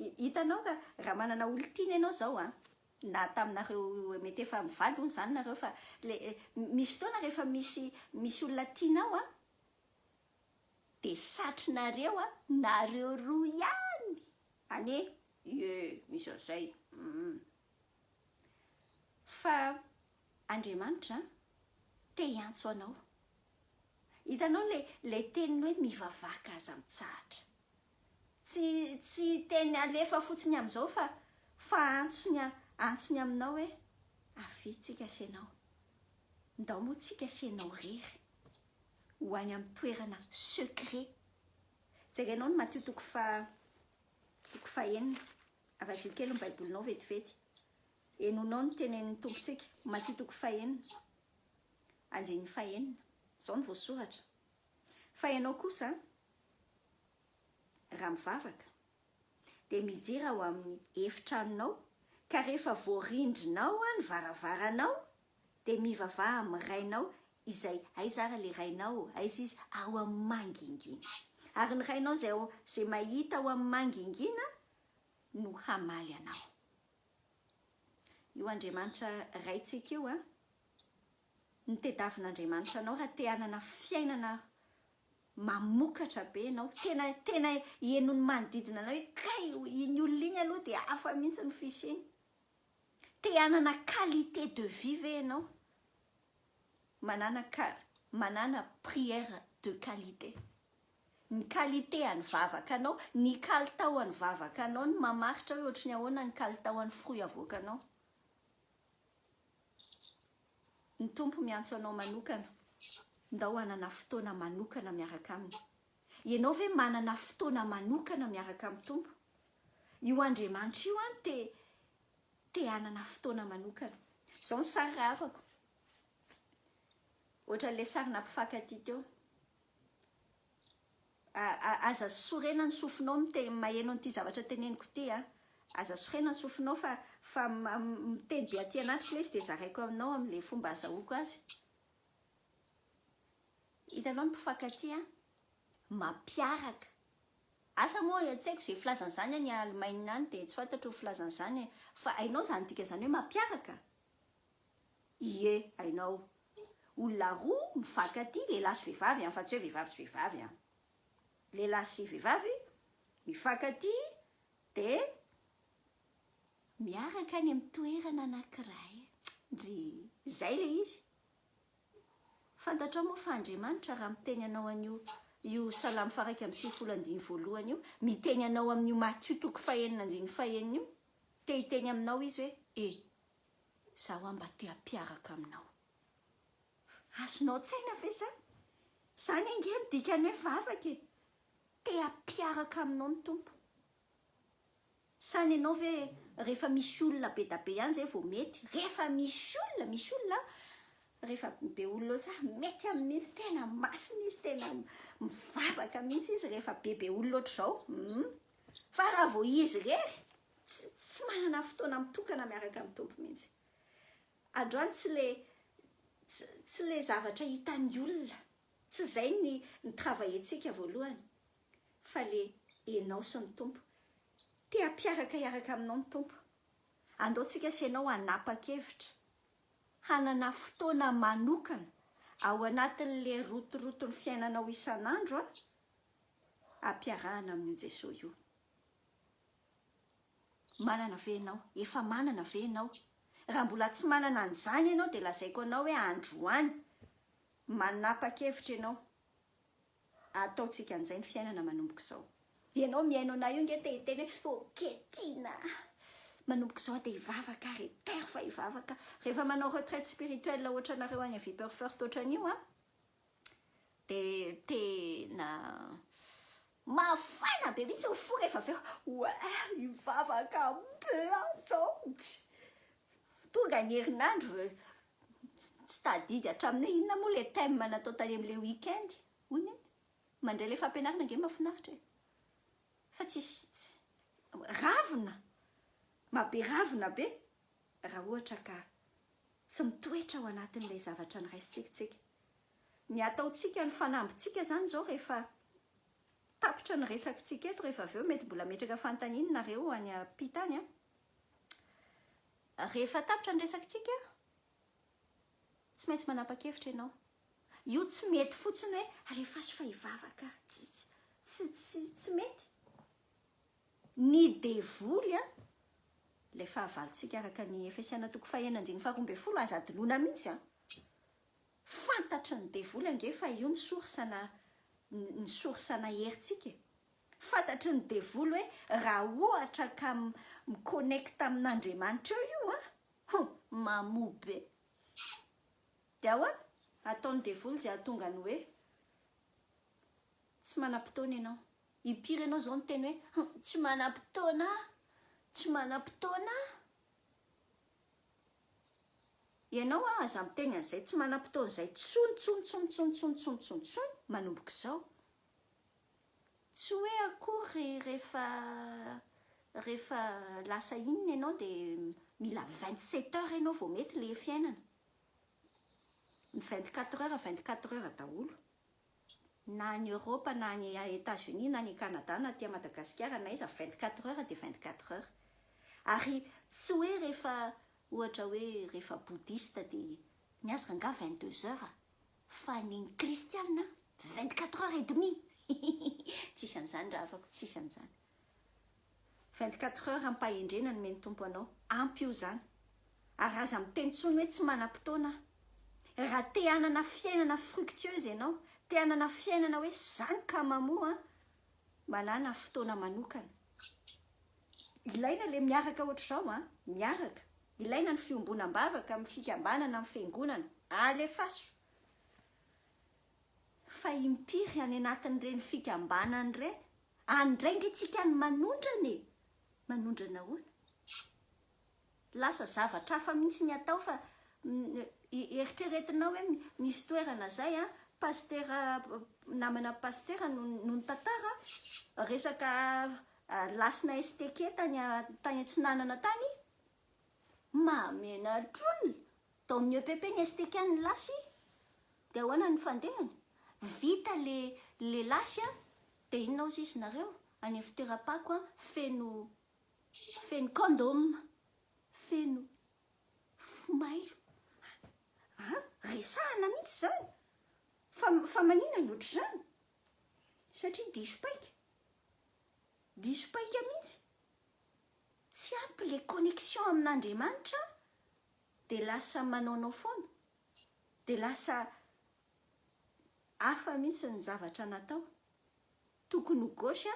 Hitanao raha raha manana olon-tiana ianao izao an, na taminareo mety efa mivady hono izany nareo fa le misy fotoana rehefa misy misy olona tianao an, dia satrinareo an, nareo roa ihany anie, ie misy an'izay, hum. Fa Andriamanitra an, te hiantso anao. Hitanao le le teniny hoe mivavaka aza mitsahatra. Tsy tsy teny alefa fotsiny amin'izao fa fa antsony antsony aminao hoe avia tsika sy ianao. Ndao moa tsika sy ianao rery ho any amin'ny toerana secret. Jerenao ny Matio toko faha toko fahenina. Avadio kely ny baibolinao vetivety. Henonao ny tenenin'ny Tompontsika. Matio toko fahenina. Andininy fahenina. Izao no voasoratra. Fa ianao kosa raha mivavaka, dia midira ao amin'ny efitranonao, ka rehefa voarindrinao ny varavaranao, dia mivavaha amin'ny Rainao izay, aiza ary ilay Rainao, aiza Izy? Ao amin'ny mangingina. Ary ny Rainao izay ao, izay mahita ao amin'ny mangingina no hamaly anao. Io Andriamanitra Raintsika io an, ny tedavin'Andriamanitra anao raha te hanana fiainana mamokatra be ianao, tena tena henon'ny manodidina anao hoe kay iny olona iny aloha dia hafa mihitsy ny fisiany. Te hanana qualité de vie ve ianao? Manana manana prière de qualité. Ny qualité an'ny vavakanao, ny kalitao an'ny vavakanao no mamaritra hoe ohatry ny ahoana ny kalitao an'ny fruit avoakanao. Ny Tompo miantso anao manokana. Ndao hanana fotoana manokana miaraka Aminy. Ianao ve manana fotoana manokana miaraka amin'ny Tompo? Io Andriamanitra io an te te hanana fotoana manokana. Izao ny sary rahavako. Ohatran'ilay sary nampifankatia teo. Aza sorena ny sofinao miteny maheno an'ity zavatra teneniko ity a. Aza sorena ny sofinao fa fa miteny be aty anatiko ilay izy dia zaraiko aminao amin'ilay fomba azahoako azy. Hitanao ny mpifankatia mampiaraka. Asa moa tsy haiko izay filazana izany any Allemagne any dia tsy fantatro ny filazana izany fa hainao izany dikan'izany hoe mampiaraka? Ie, hainao. Olona roa mifankatia, lehilahy sy vehivavy an, fa tsy hoe vehivavy sy vehivavy an. Lehilahy sy vehivavy mifankatia dia Miaraka any amin'ny toerana anankiray. Ndry! Izay ilay izy. Fantatrao moa fa Andriamanitra raha miteny anao an'io io Salamo faha 91 andininy voalohany io, miteny anao amin'io Matio toko fahenina andininy fahenina io, te hiteny aminao Izy hoe, E, izaho aho mba te hampiaraka aminao. Azonao an-tsaina ve izany? Izany ange no dikan'ny hoe vavaka e! Te hampiaraka aminao ny Tompo. Sa nenao ve rehefa misy olona be da be ihany zay vao mety? Rehefa misy olona, misy olona rehefa be olona eo tsara mety aminy mihitsy, tena masina izy, tena mivavaka mihitsy izy rehefa be be olona ohatr'izao. Hum. Fa raha vao izy irery, tsy tsy manana fotoana mitokana miaraka amin'ny Tompo mihitsy. Androany tsy le tsy tsy le zavatra hitan'ny olona, tsy izay ny ny travailler-tsika voalohany fa le enao sy ny Tompo. Te hampiaraka hiaraka aminao ny Tompo. Andao tsika sy enao hanapa-kevitra hanana fotoana manokana ao anatin'le rotoroton'ny fiainanao isan'andro an, ampiarahana amin'io Jesoa io. Manana ve ianao? Efa manana ve ianao? Raha mbola tsy manana an'izany ianao dia lazaiko anao hoe androany manapa-kevitra ianao Ataontsika an'izay ny fiainana manomboka izao. Ianao mihaino anay io nge te hiteny hoe ok Tiana a! Manomboka izao aho dia hivavaka ary e, fa hivavaka. Rehefa manao retraite spirituelle ohatranareo any Viperfurt ohatran'io an, dia tena mafana be mihitsy ny fo rehefa avy eo, ouais hivavaka be aho izao. Tonga ny herinandro, tsy tadidy hatramin'ny hoe inona moa ilay thème natao tany amin'ilay week-end, hono e. Mandray ilay fampianarana ange mahafinaritra e. Fa tsisy, tsy, ravina, mahabe ravina be raha ohatra ka tsy mitoetra ao anatin'ilay zavatra noraisintsika tsika. Ny ataontsika, ny fanambintsika izany izao rehefa tapitra ny resakitsika eto rehefa avy eo mety mbola hametraka fanontaniana nareo any am-pita any an. Rehefa tapitra ny resakitsika, tsy maintsy manapa-kevitra ianao. Io tsy mety fotsiny hoe alefaso fa hivavaka. Tsy, tsy, tsy, tsy mety. Ny devoly an, ilay fahavalontsika araka ny Efesiana toko fahenina andininy faharoa ambin'ny folo, aza adinoina mihitsy an. Fantatry ny devoly ange fa io ny source na ny source na herintsika e. Fantatry ny devoly hoe raha ohatra ka mi-connecte amin'Andriamanitra eo io an, hum, mamoa be. Dia ahoana? Ataon'ny devoly izay hahatonga ny hoe tsy manam-potoana ianao. Impiry ianao izao niteny hoe hum, tsy manam-potoana aho, tsy manam-potoana aho. Ianao a aza miteny an'izay tsy manam-potoana izay tsony tsony tsony tsony tsony tsony tsony tsony manomboka izao. Tsy hoe akory rehefa rehefa lasa inona ianao dia mila 27 heures ianao vao mety le fiainana. Ny 24 heures 24 heures daholo. Na any Europe na any Etats Unis na any Canada na aty Madagasikara na aiza 24 heures dia 24 heures. Ary tsy hoe rehefa ohatra hoe rehefa bouddhiste dia ny azy rangaha 22 heures fa ny ny kristiana 24 heures et demi. Tsisy an'izany rahavako, tsisy an'izany. 24 heures ampahendrena nomen'ny Tompo anao. Ampy io izany. Ary aza miteny intsony hoe tsy manam-potoana aho. Raha te hanana fiainana fructueuse ianao, te hanana fiainana hoe zany ka mamoa an, manàna fotoana manokana. Ilaina le miaraka ohatr'izao an, miaraka. Ilaina ny fiombonam-bavaka amin'ny fikambanana, amin'ny fiangonana. Alefaso. Fa impiry any anatin'ireny fikambanana ireny, any indray nge tsika no manondrana e! Manondrana ahoana? Lasa zavatra hafa mihitsy ny atao fa eritreretinao hoe misy toerana zay an, pasitera, namana pasitera no nitantara resaka lasina STK tany tany atsinanana tany, mahamenatr'olona, tao amin'ny EPP ny STK ny lasy, dia ahoana ny fandehany? Vita le le lasy an, dia inona hozy izy nareo? Any amin'ny fitoeram-pako an, feno Feno condom, feno fomailo. An! Resahana mihitsy izany. Fa fa maninona no ohatr'izany? Satria diso paika. Diso paika mihitsy. Tsy ampy le connexion amin'Andriamanitra dia lasa manaonao foana, dia lasa hafa mihitsy ny zavatra natao. Tokony ho gauche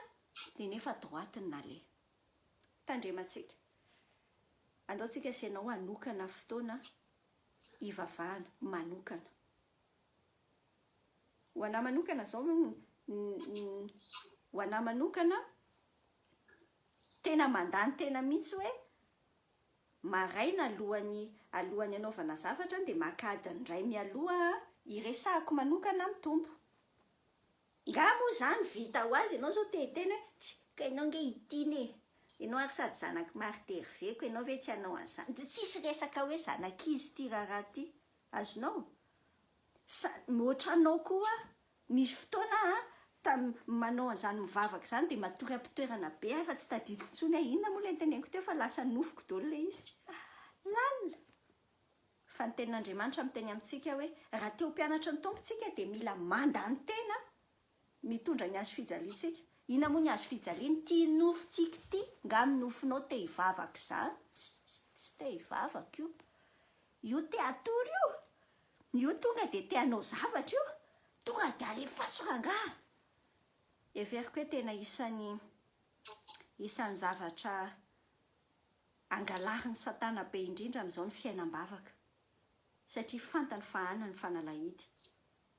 dia nefa droite ny naleha. Tandremantsika. Andao tsika sy ianao hanokana fotoana hivavahana manokana. Ho anah manokana zao, ho anah manokana, tena mandany tena mihitsy hoe maraina alohan'ny alohan'ny hanaovana zavatra dia maka adiny iray mialoha hiresahako manokana amin'ny Tompo. Nga moa zany vita ho azy ianao zao te hiteny hoe tsia ka ianao nge i Tiana e, ianao ary sady zanak'i Marthe Hervé ko ianao ve tsy hanao an'izany, tsisy resaka hoe zanak'izy ity raharaha ity, azonao? Sa ohatranao koa misy fotoana aho tam manao an'izany mivavaka izany dia matory am-pitoerana be aho fa tsy tadidiko intsony hoe inona moa ilay noteneniko teo fa lasa nofiko daholo ilay izy. Lalina! Fa ny tenin'Andriamanitra miteny amintsika hoe raha te ho mpianatry ny Tompo tsika dia mila mandany tena mitondra ny hazo fijaliantsika. Inona moa ny hazo fijaliana? Ity nofontsika ity, nga ny nofonao te hivavaka izany? Tsy tsy te hivavaka io. Io te hatory io. Io tonga dia te hanao zavatra io. Tonga dia alefaso rangaha. Heveriko hoe tena isan'ny isan'ny zavatra angalarin'i satana be indrindra amin'izao ny fiainam-bavaka. Satria fantany fa any ny fanalahidy.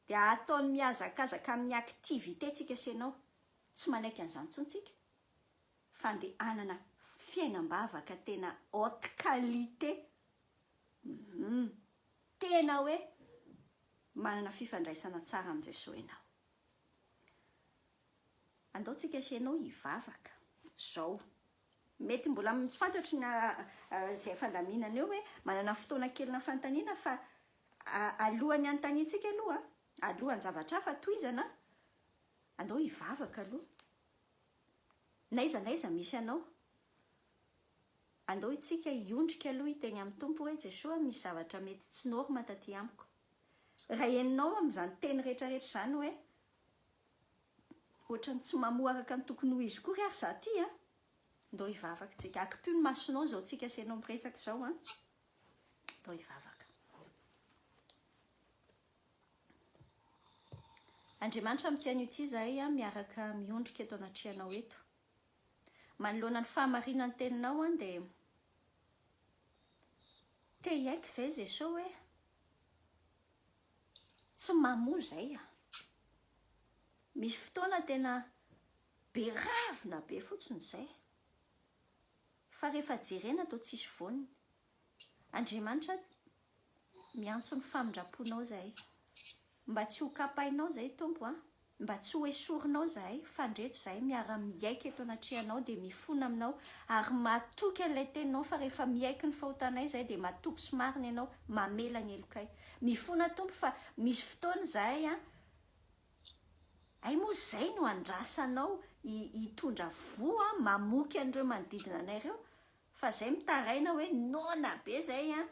Dia ataony mihazakazaka amin'ny activité tsika sy ianao. Tsy manaiky an'izany intsony tsika. Fa andeha hanana fiainam-bavaka tena haute qualité. Hum. Tena hoe manana fifandraisana tsara amin'i Jesoa ianao. Andao tsika sy ianao hivavaka zao. Mety mbola tsy fantatro ny izay fandaminana eo hoe manana fotoana kely na fanontaniana fa alohan'ny hanontaniantsika aloha, alohan'ny zavatra hafa tohizana, andao hivavaka aloha. N'aiza n'aiza misy anao. Andao itsika hiondrika aloha hiteny amin'ny Tompo hoe Jesoa misy zavatra mety tsy norme taty amiko. Raha henonao amin'izany teny rehetra rehetra izany hoe ohatran'ny tsy mamoa araka ny tokony ho izy kory ary za ty an! Ndao hivavaka tsika. Akipio ny masonao izao tsika sy ianao miresaka izao an! Ndao hivavaka. Andriamanitra amin'ity anio ity izahay an miaraka miondrika eto anatrehanao eto. Manoloana ny fahamarinan'ny teninao an dia te hiaiky izay Jesoa hoe tsy mamoa izay an. Misy fotoana tena be ravina be fotsiny izay. Fa rehefa jerena toa tsisy voany. Andriamanitra miantso ny famindram-ponao izahay. Mba tsy ho kapainao izay Tompo a! Mba tsy ho esorinao izahay, fandreto izahay miara miaiky eto anatrehanao dia mifona aminao ary matoky an'ilay teninao fa rehefa miaiky ny fahotanay izahay dia matoky sy marina ianao mamela ny helokay. Mifona Tompo fa misy fotoana izahay a! Hay moa izay no andrasanao hitondra voa mamoky an'ireo manodidina anay ireo Fa zay mitaraina hoe noana be zay an,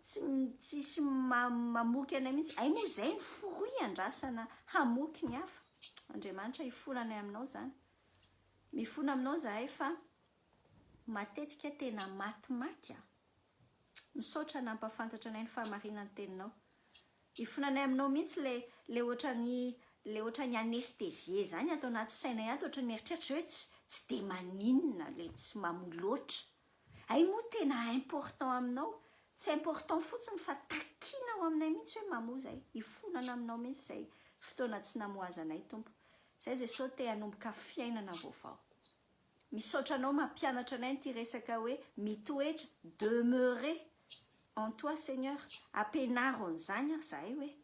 tsy tsisy mamoky anay mihitsy, hay moa zay ny fruit andrasana hamoky ny hafa, Andriamanitra hifona anay aminao zany, mifona aminao zahay fa matetika tena matimaty an, misaotra nampafantatra anay ny fahamarinan'ny teninao. Ifonanay aminao mihitsy le le ohatran'ny le ohatran'ny anesthésié zany ato anaty sainay ato ohatran'ny mieritreritra zay hoe tsy tsy de maninona le tsy mamoa loatra. Hay moa tena important aminao, tsy important fotsiny fa takiana ao aminay mihitsy hoe mamoa zay. Ifonana aminao mihitsy zay fotoana tsy namoazanay Tompo. Zay Jesosy te hanomboka fiainana vaovao. Misaotra anao mampianatra anay an'ity resaka hoe mitoetra, demeurer, en toi Seigneur. Ampianaro an'izany ary zahay hoe.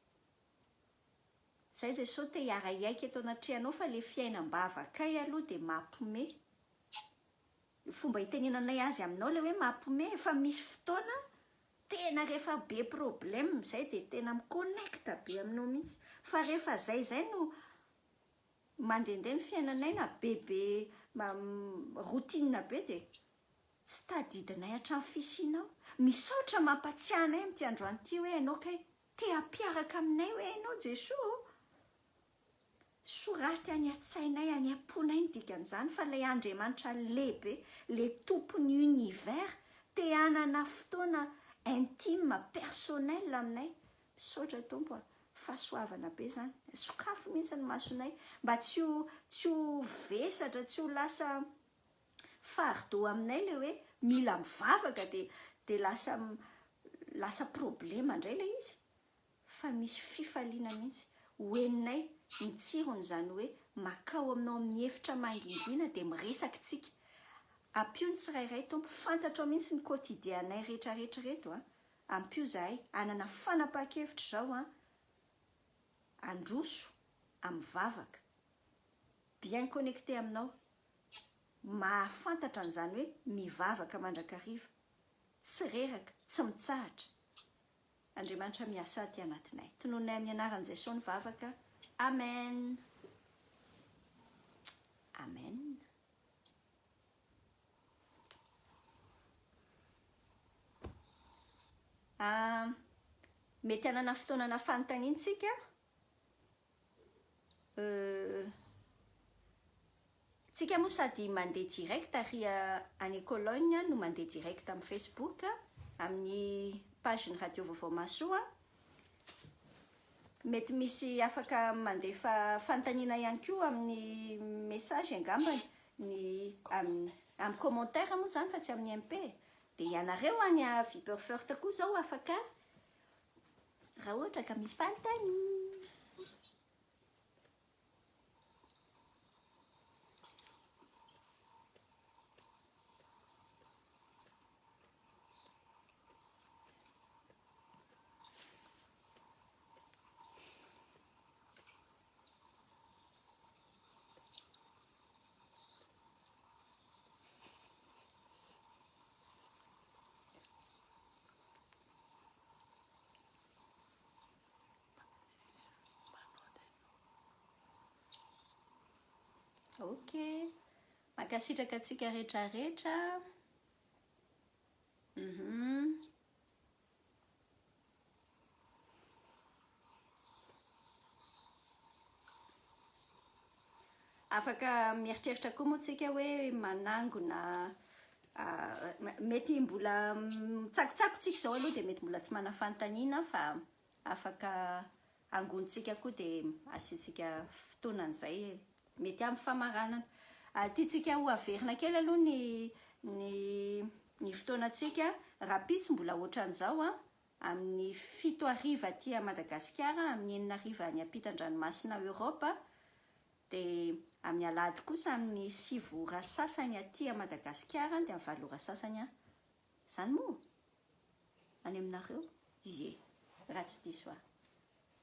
Zay Jesosy te hiara-hiaiky eto anatrehanao fa le fiainam-bavakay aloha dia mapme. Fomba itenenanay azy aminao le hoe mapme fa misy fotoana tena rehefa be problème zay dia tena mi-connecte be aminao mihitsy. Fa rehefa zay zay no Mandehandeha ny fiainanay na be be routine be dia tsy tadidinay hatramin'ny fisianao. Misaotra mampatsiahy anay amin'ity androany ity hoe ianao kay te hampiaraka aminay hoe ianao Jesoa ô! Soraty any an-tsainay, any am-ponay ny dikan'izany fa ilay Andriamanitra lehibe, ilay Tompon'ny univers te hanana fotoana intime, personnel aminay. Misaotra Tompo a! Fahasoavana be izany. Sokafy mihitsy ny masonay mba tsy ho tsy ho vesatra, tsy ho lasa fardeau aminay ilay hoe mila mivavaka dia dia lasa lasa problema indray ilay izy. Fa misy fifaliana mihitsy ho henonay ny tsiron'izany hoe makao aminao amin'ny efitra mangingina dia miresaka tsika. Ampio ny tsirairay Tompo, fantatrao mihitsy ny quotidien anay rehetra rehetra ireto a! Ampio zahay hanana fanapahan-kevitra izao an! Handroso amin'ny vavaka. Bien connecté aminao. Mahafantatra an'izany hoe mivavaka mandrakariva. Tsy reraka, tsy mitsahatra. Andriamanitra miasa aty anatinay. Tonononay amin'ny anaran'i Jesoa ny vavaka. Amen. Amen. Ah, mety hanana fotoanana fanontaniana tsika. Euh, tsika moa sady mandeha direct ary any Cologne no mandeha direct amin'ny Facebook amin'ny page ny Radio Vaovao Mahasoa. Mety misy afaka mandefa fanontaniana ihany koa amin'ny message angambany ny amin'ny amin'ny commentaire moa izany fa tsy amin'ny MP. Dia ianareo any Viperfurt koa izao afaka raha ohatra ka misy fanontaniana. Ok. Mankasitraka antsika rehetra rehetra. Mhm. Afaka mieritreritra koa moa tsika hoe manangona mety mbola mitsakotsako tsika izao aloha dia mety mbola tsy manana fanontaniana fa afaka angonintsika koa dia asiantsika fotoana an'izay mety amin'ny famaranana. Tiantsika ho averina kely aloha ny ny ny fotoanantsika rahampitso mbola ohatran'izao an, amin'ny 7 hariva aty Madagasikara, amin'ny 6 hariva any ampitan-dranomasina Europe, dia amin'ny alahady kosa amin'ny 9 ora sasany aty Madagasikara dia amin'ny 8 ora sasany an, izany moa? Any aminareo? Ie, raha tsy diso aho.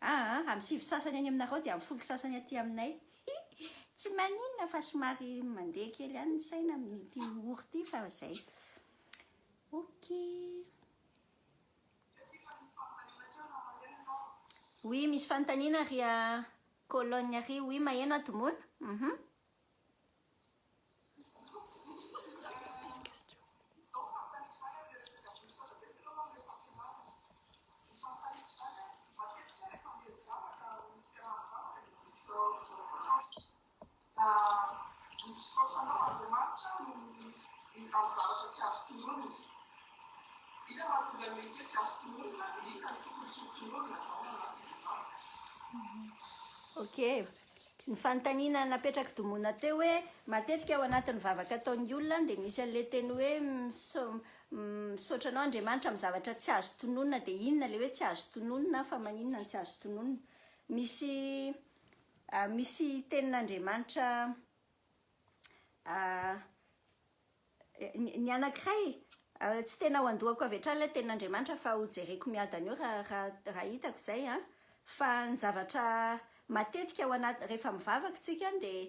Aa, amin'ny 9 sasany any aminareo dia amin'ny 10 sasany aty aminay. Hi! Tsy maninona fa somary mandeha kely ihany ny saina amin'ity ora ity fa izay. Ok. Oui, misy fanontaniana ry Cologne ry. Oui, maheno aho Domona. Mhm. Misaotra anao Andriamanitra noho ny amin'ny zavatra tsy azo tononina. Inona mahatonga ny mety hoe tsy azo tononina dia inona no tokony tsy ho tononina izany ao anatin'ny vavaka? Ok. Ny fanontaniana napetrak'i Domona teo hoe matetika ao anatin'ny vavaka ataon'ny olona dia misy an'ilay teny hoe misaotra anao Andriamanitra amin'ny zavatra tsy azo tononina dia inona ilay hoe tsy azo tononina fa maninona no tsy azo tononina? Misy Misy tenin'Andriamanitra ny anankiray tsy tena ao an-dohako avy hatrany ilay tenin'Andriamanitra fa ho jereko miadana eo raha raha hitako izay an, fa ny zavatra matetika ao anaty rehefa mivavaka isika dia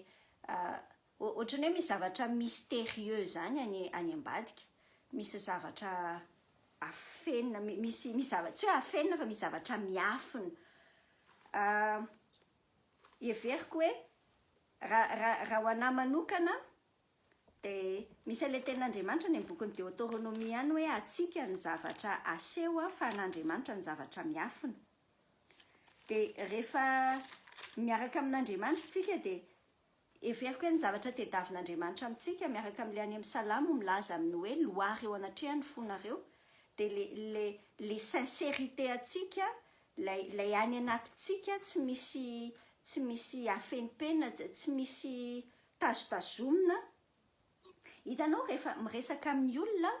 ohatran'ny hoe misy zavatra mystérieux izany any any ambadika, misy zavatra afenina, misy misy zava- tsy hoe afenina fa misy zavatra miafina. Heveriko hoe raha raha raha ho anà manokana dia misy an'ilay tenin'Andriamanitra any amin'ny bokin'ny Deotoronomia any hoe antsika ny zavatra aseho fa an'Andriamanitra ny zavatra miafina. Dia rehefa. Miaraka amin'Andriamanitra tsika dia heveriko hoe ny zavatra tediavin'Andriamanitra amintsika miaraka amin'ilay any amin'ny Salamo milaza amin'ny hoe loary eo anatrehany ny fonareo dia le le le sincérité antsika, ilay ilay any anatintsika tsy misy tsy misy afenimpenina, tsy misy tazotazomina. Hitanao rehefa miresaka amin'ny olona,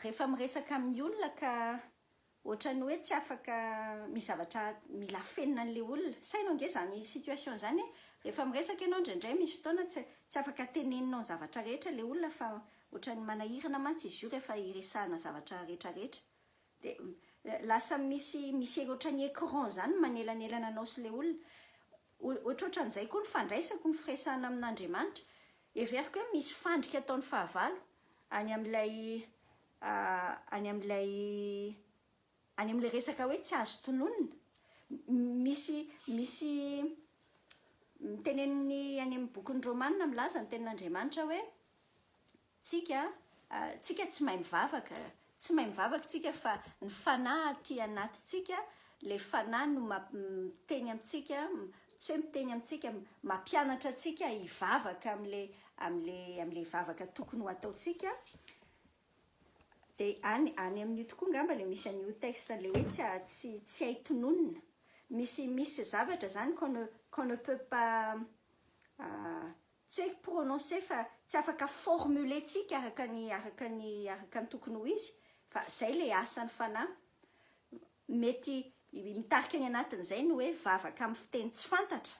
rehefa miresaka amin'ny olona ka ohatran'ny hoe tsy afaka, misy zavatra mila afenina an'ilay olona. Saino ange izany situation izany e, rehefa miresaka ianao indraindray misy fotoana tsy tsy afaka teneninao ny zavatra rehetra ilay olona fa ohatran'ny manahirana mantsy izy io rehefa iresahana zavatra rehetrarehetra. Dia lasa misy misy ohatran'ny écran izany manelanelana anao sy ilay olona. Ohatrohatran'izay koa ny fandraisako ny firesahana amin'Andriamanitra. Heveriko hoe misy fandrika ataon'ny fahavalo any amin'ilay any amin'ilay any amin'ilay resaka hoe tsy azo tononina. Misy misy tenenin'ny any amin'ny bokin'ny Romana milaza ny tenin'Andriamanitra hoe tsika tsika tsy mahay mivavaka, tsy mahay mivavaka tsika fa ny fanahy aty anatintsika, ilay fanahy no miteny amintsika, tsy hoe miteny amintsika, mampianatra antsika hivavaka amin'ilay amin'ilay amin'ilay vavaka tokony ho ataontsika. Dia any any amin'io tokoa angamba ilay misy an'io texte ilay hoe tsy tsy tsy hay tononina. Misy misy zavatra izany qu'on ne qu'on ne peut pas tsy hoe prononcer fa tsy afaka formuler-tsika araka ny araka ny araka ny tokony ho izy fa izay ilay asan'ny fanahy. Mety mitarika any anatin'izay ny hoe vavaka amin'ny fiteny tsy fantatra,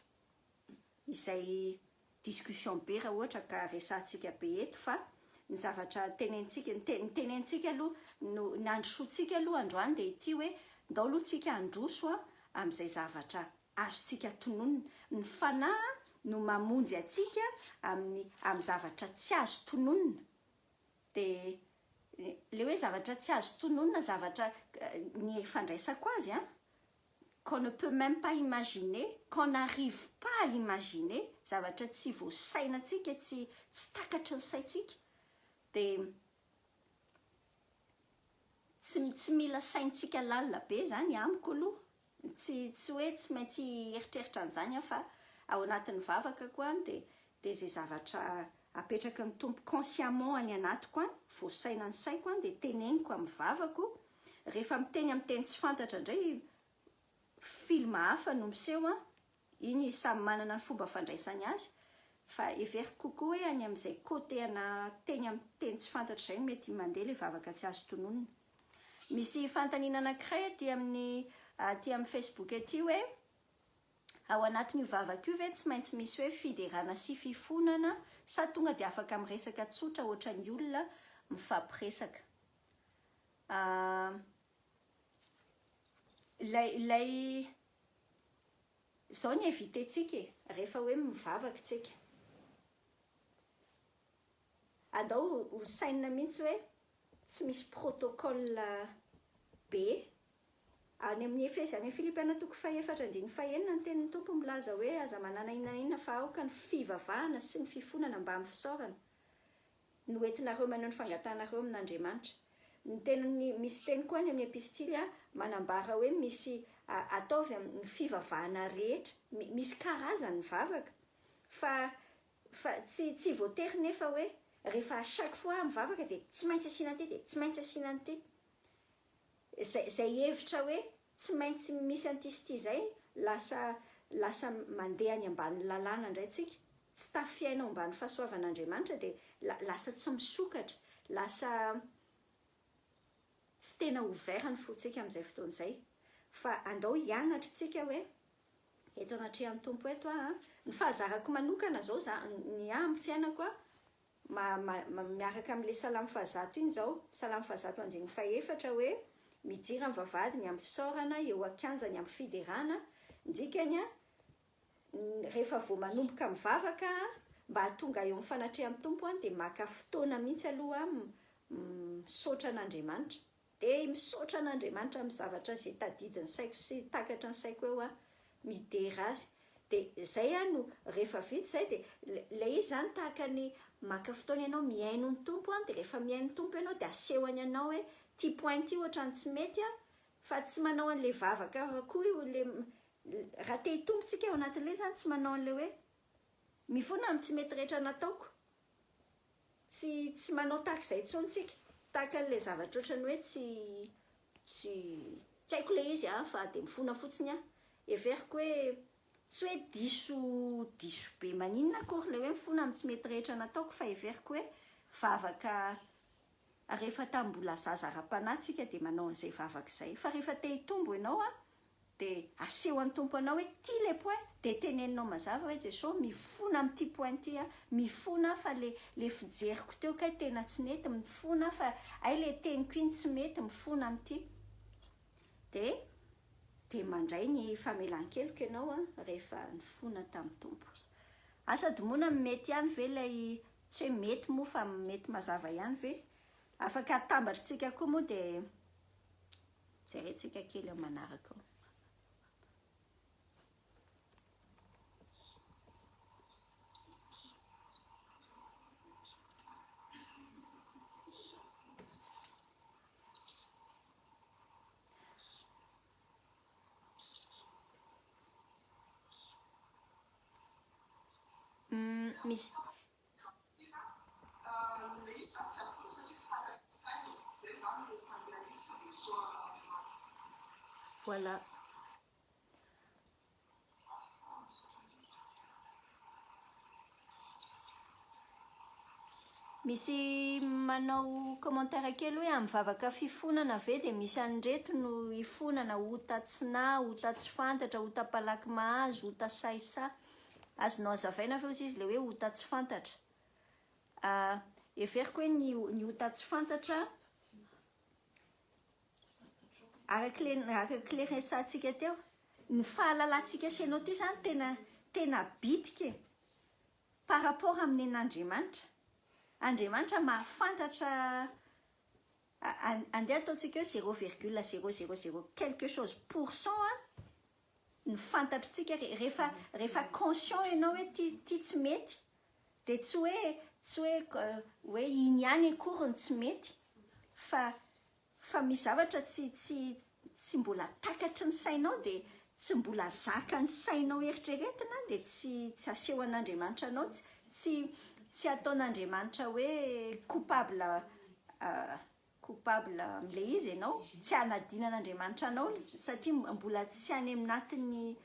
izay discussion be raha ohatra ka resahantsika be eto fa ny zavatra tenentsika, ny te- ny tenentsika aloha no ny androsoantsika aloha androany dia ity hoe ndao aloha tsika handroso amin'izay zavatra azontsika tononina. Ny fanahy no mamonjy antsika amin'ny amin'ny zavatra tsy azo tononina. Dia ilay hoe zavatra tsy azo tononina, zavatra ny fandraisako azy an, qu'on ne peut même pas imaginer, qu'on n'arrive pas à imaginer, zavatra tsy voasainantsika, tsy tsy takatry ny saintsika. Dia tsy tsy mila saintsika lalina be izany amiko aloha. Tsy tsy hoe tsy maintsy hieritreritra an'izany aho fa ao anatin'ny vavaka koa any dia dia izay zavatra apetraky ny Tompo consciemment any anatiko any, voasaina ny saiko any dia teneniko amin'ny vavako, rehefa miteny amin'ny teny tsy fantatra indray film hafa no miseho an, iny samy manana ny fomba fandraisany azy fa heveriko kokoa hoe any amin'izay côté ana teny amin'ny teny tsy fantatra izay no mety mandeha ilay vavaka tsy azo tononina. Misy fanontaniana anankiray aty amin'ny aty amin'ny Facebook aty hoe ao anatin'io vavaka io ve tsy maintsy misy hoe fiderana sy fifonana sa tonga dia afaka miresaka tsotra ohatran'ny olona mifampiresaka? Ilay ilay izao ny éviter-tsika e, rehefa hoe mivavaka tsika. Andao ho sainina mihitsy hoe tsy misy protocole be. Any amin'ny Efezy, any amin'ny Filipiana toko fahefatra andininy fahenina ny tenin'ny Tompo milaza hoe aza manana inona na inona fa aoka ny fivavahana sy ny fifonana mbamin'ny fisaorana no entinareo maneho ny fangatahanareo amin'Andriamanitra. Ny tenin'ny, misy teny koa any amin'ny epistily manambara hoe misy ataovy amin'ny fivavahana rehetra, misy karazany ny vavaka fa Fa tsy tsy voatery nefa hoe rehefa à chaque fois aho mivavaka dia tsy maintsy asiana an'ity dia tsy maintsy asiana an'ity. Zay zay hevitra hoe tsy maintsy misy an'ity sy ity zay lasa lasa mandeha any ambanin'ny lalàna indray tsika. Tsy tafiaina ao ambany fahasoavan'Andriamanitra dia lasa tsy misokatra, lasa tsy tena ouvert ny fontsika amin'izay fotoana izay. Fa andao hianatra tsika hoe Eto anatrehan'ny Tompo eto aho an. Ny fahazarako manokana zao za, ny ahy amin'ny fiainako an, ma, ma, ma, miaraka amin'ilay salamo fahazato iny zao, salamo fahazato andininy fahefatra hoe, midira amin'ny vavahady ny amin'ny fisaorana, eo an-kianja ny amin'ny fiderana, ny dikany an, rehefa vao manomboka mivavaka aho, mba hahatonga eo amin'ny fanatrehan'ny Tompo an, dia maka fotoana mihitsy aloha aho misaotra an'Andriamanitra. Dia misaotra an'Andriamanitra amin'ny zavatra izay tadidin'ny saiko sy takatry ny saiko eo aho, midera Azy. Dia izay aho no, rehefa vita izay dia, ilay izy izany tahaka ny maka fotoana ianao mihaino ny Tompo an, dia rehefa mihaino ny Tompo ianao dia asehony anao hoe ity point ity ohatran'ny tsy mety an, fa tsy manao an'ilay vavaka koa io ilay. Raha te hitombo tsika ao anatin'ilay izany tsy manao an'ilay hoe mifona amin'ny tsy mety rehetra nataoko. Tsy tsy manao tahaka izay intsony tsika. Tahaka an'ilay zavatra ohatran'ny hoe tsy tsy tsy haiko ilay izy an, fa dia mifona fotsiny aho. Heveriko hoe tsy hoe diso diso be maninona akory ilay hoe mifona amin'ny tsy mety rehetra nataoko fa heveriko hoe vavaka rehefa tamin'ny mbola zaza ara-panahy tsika dia manao an'izay vavaka izay. Fa rehefa te hitombo ianao an, dia asehon'ny Tompo anao hoe ity le point, dia teneninao mazava hoe Jesoa mifona amin'ity point ity aho, mifona aho fa le le fijeriko teo kay tena tsy nety, mifona aho fa hay le teniko iny tsy mety, mifona amin'ity. Dia dia mandray ny famelan-keloka ianao an, rehefa nifona tamin'ny Tompo. Asa domoina mety ihany ve ilay, tsy hoe mety moa fa mety mazava ihany ve? Afaka atambatritsika koa moa dia jerentsika kely ao manaraka ao. Misy Voilà. Misy manao commentaire kely hoe amin'ny vavaka fifonana ve dia misy an'ireto no ifonana, ota tsy na, ota tsy fantatra, ota mpalaky mahazo, ota sahisahy. Azonao azavaina ve ozy izy le hoe ota tsy fantatra? Ah, heveriko hoe ny ny ota tsy fantatra araka le araka le resahantsika teo, ny fahalalantsika sy ianao ty zany tena tena bitika e, par rapport amin'ny an'Andriamanitra. Andriamanitra mahafantatra andeha ataontsika hoe zéro virgule zéro zéro zéro quelque chose pour cent an, ny fantatritsika rehefa rehefa conscient ianao hoe ty ty tsy mety de tsy hoe tsy hoe hoe iny ihany akory ny tsy mety fa fa misy zavatra tsy tsy tsy mbola takatry ny sainao de tsy mbola zakan'ny sainao eritreretina de tsy tsy asehon'Andriamanitra anao tsy tsy tsy ataon'Andriamanitra hoe coupable Coupable amin'ilay izy ianao, tsy hanadinan'Andriamanitra anao satria mbola tsy any aminatin'ny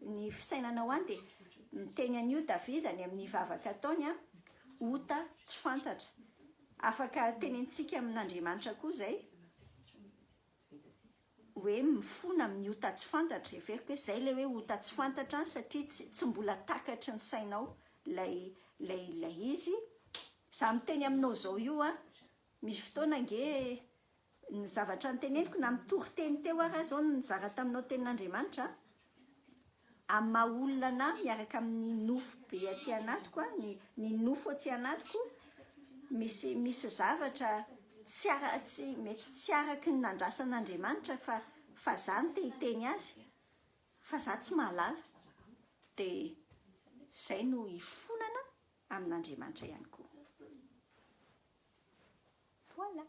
ny fisainanao any dia miteny an'io Davida any amin'ny vavaka ataony an, ota tsy fantatra. Afaka tenentsika amin'Andriamanitra koa izay hoe mifona amin'ny ota tsy fantatra, heveriko hoe izay ilay hoe ota tsy fantatra satria tsy tsy mbola takatry ny sainao ilay ilay ilay izy. Izaho miteny aminao izao io an, Misy fotoana ange ny zavatra noteneniko na mitory teny teo ary aho izao nizara taminao tenin'Andriamanitra a, amin'ny maha olona anah miaraka amin'ny nofo be aty anatiko a, ny ny nofo aty anatiko misy misy zavatra tsy ara tsy mety tsy araky ny nandrasan'Andriamanitra fa fa za no te hiteny azy fa za tsy mahalala de zay no hifonana amin'Andriamanitra ihany koa. Voilà.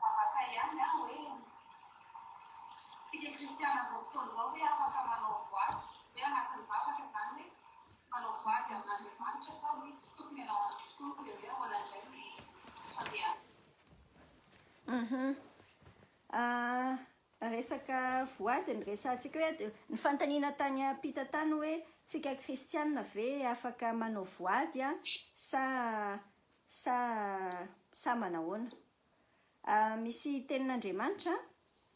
Vavaka ihany aho hoe tsika kristiana amin'izao fotoana izao ve afaka manao voady hoe anatin'ny vavaka izany hoe manao voady amin'Andriamanitra sa hoe tsy tokony hanao an'izay intsony dia hoe ahoana indray ny fandehany. Uhum. Resaka voady no resahantsika hoe ny fanontaniana tany ampita tany hoe tsika kristiana ve afaka manao voady sa Sa sa manahoana? Misy tenin'Andriamanitra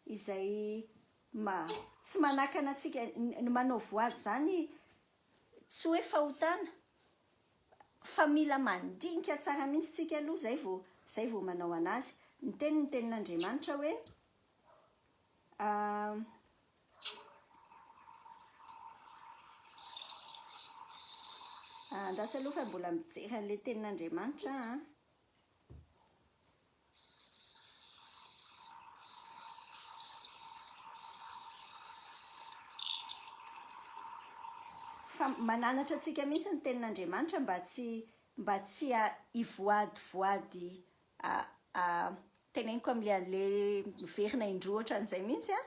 izay ma tsy manakana antsika ny manao voady izany tsy hoe fahotana fa mila mandinika tsara mihitsy tsika aloha zay vao zay vao manao anazy. Miteny ny tenin'Andriamanitra hoe Andraso aloha fa mbola mijery an'ilay tenin'Andriamanitra aho an. Fa mananatra antsika mihitsy ny tenin'Andriamanitra mba tsy mba tsy hivoadivoady a a teneniko amin'le an'le miverina indroa ohatran'izay mihitsy an,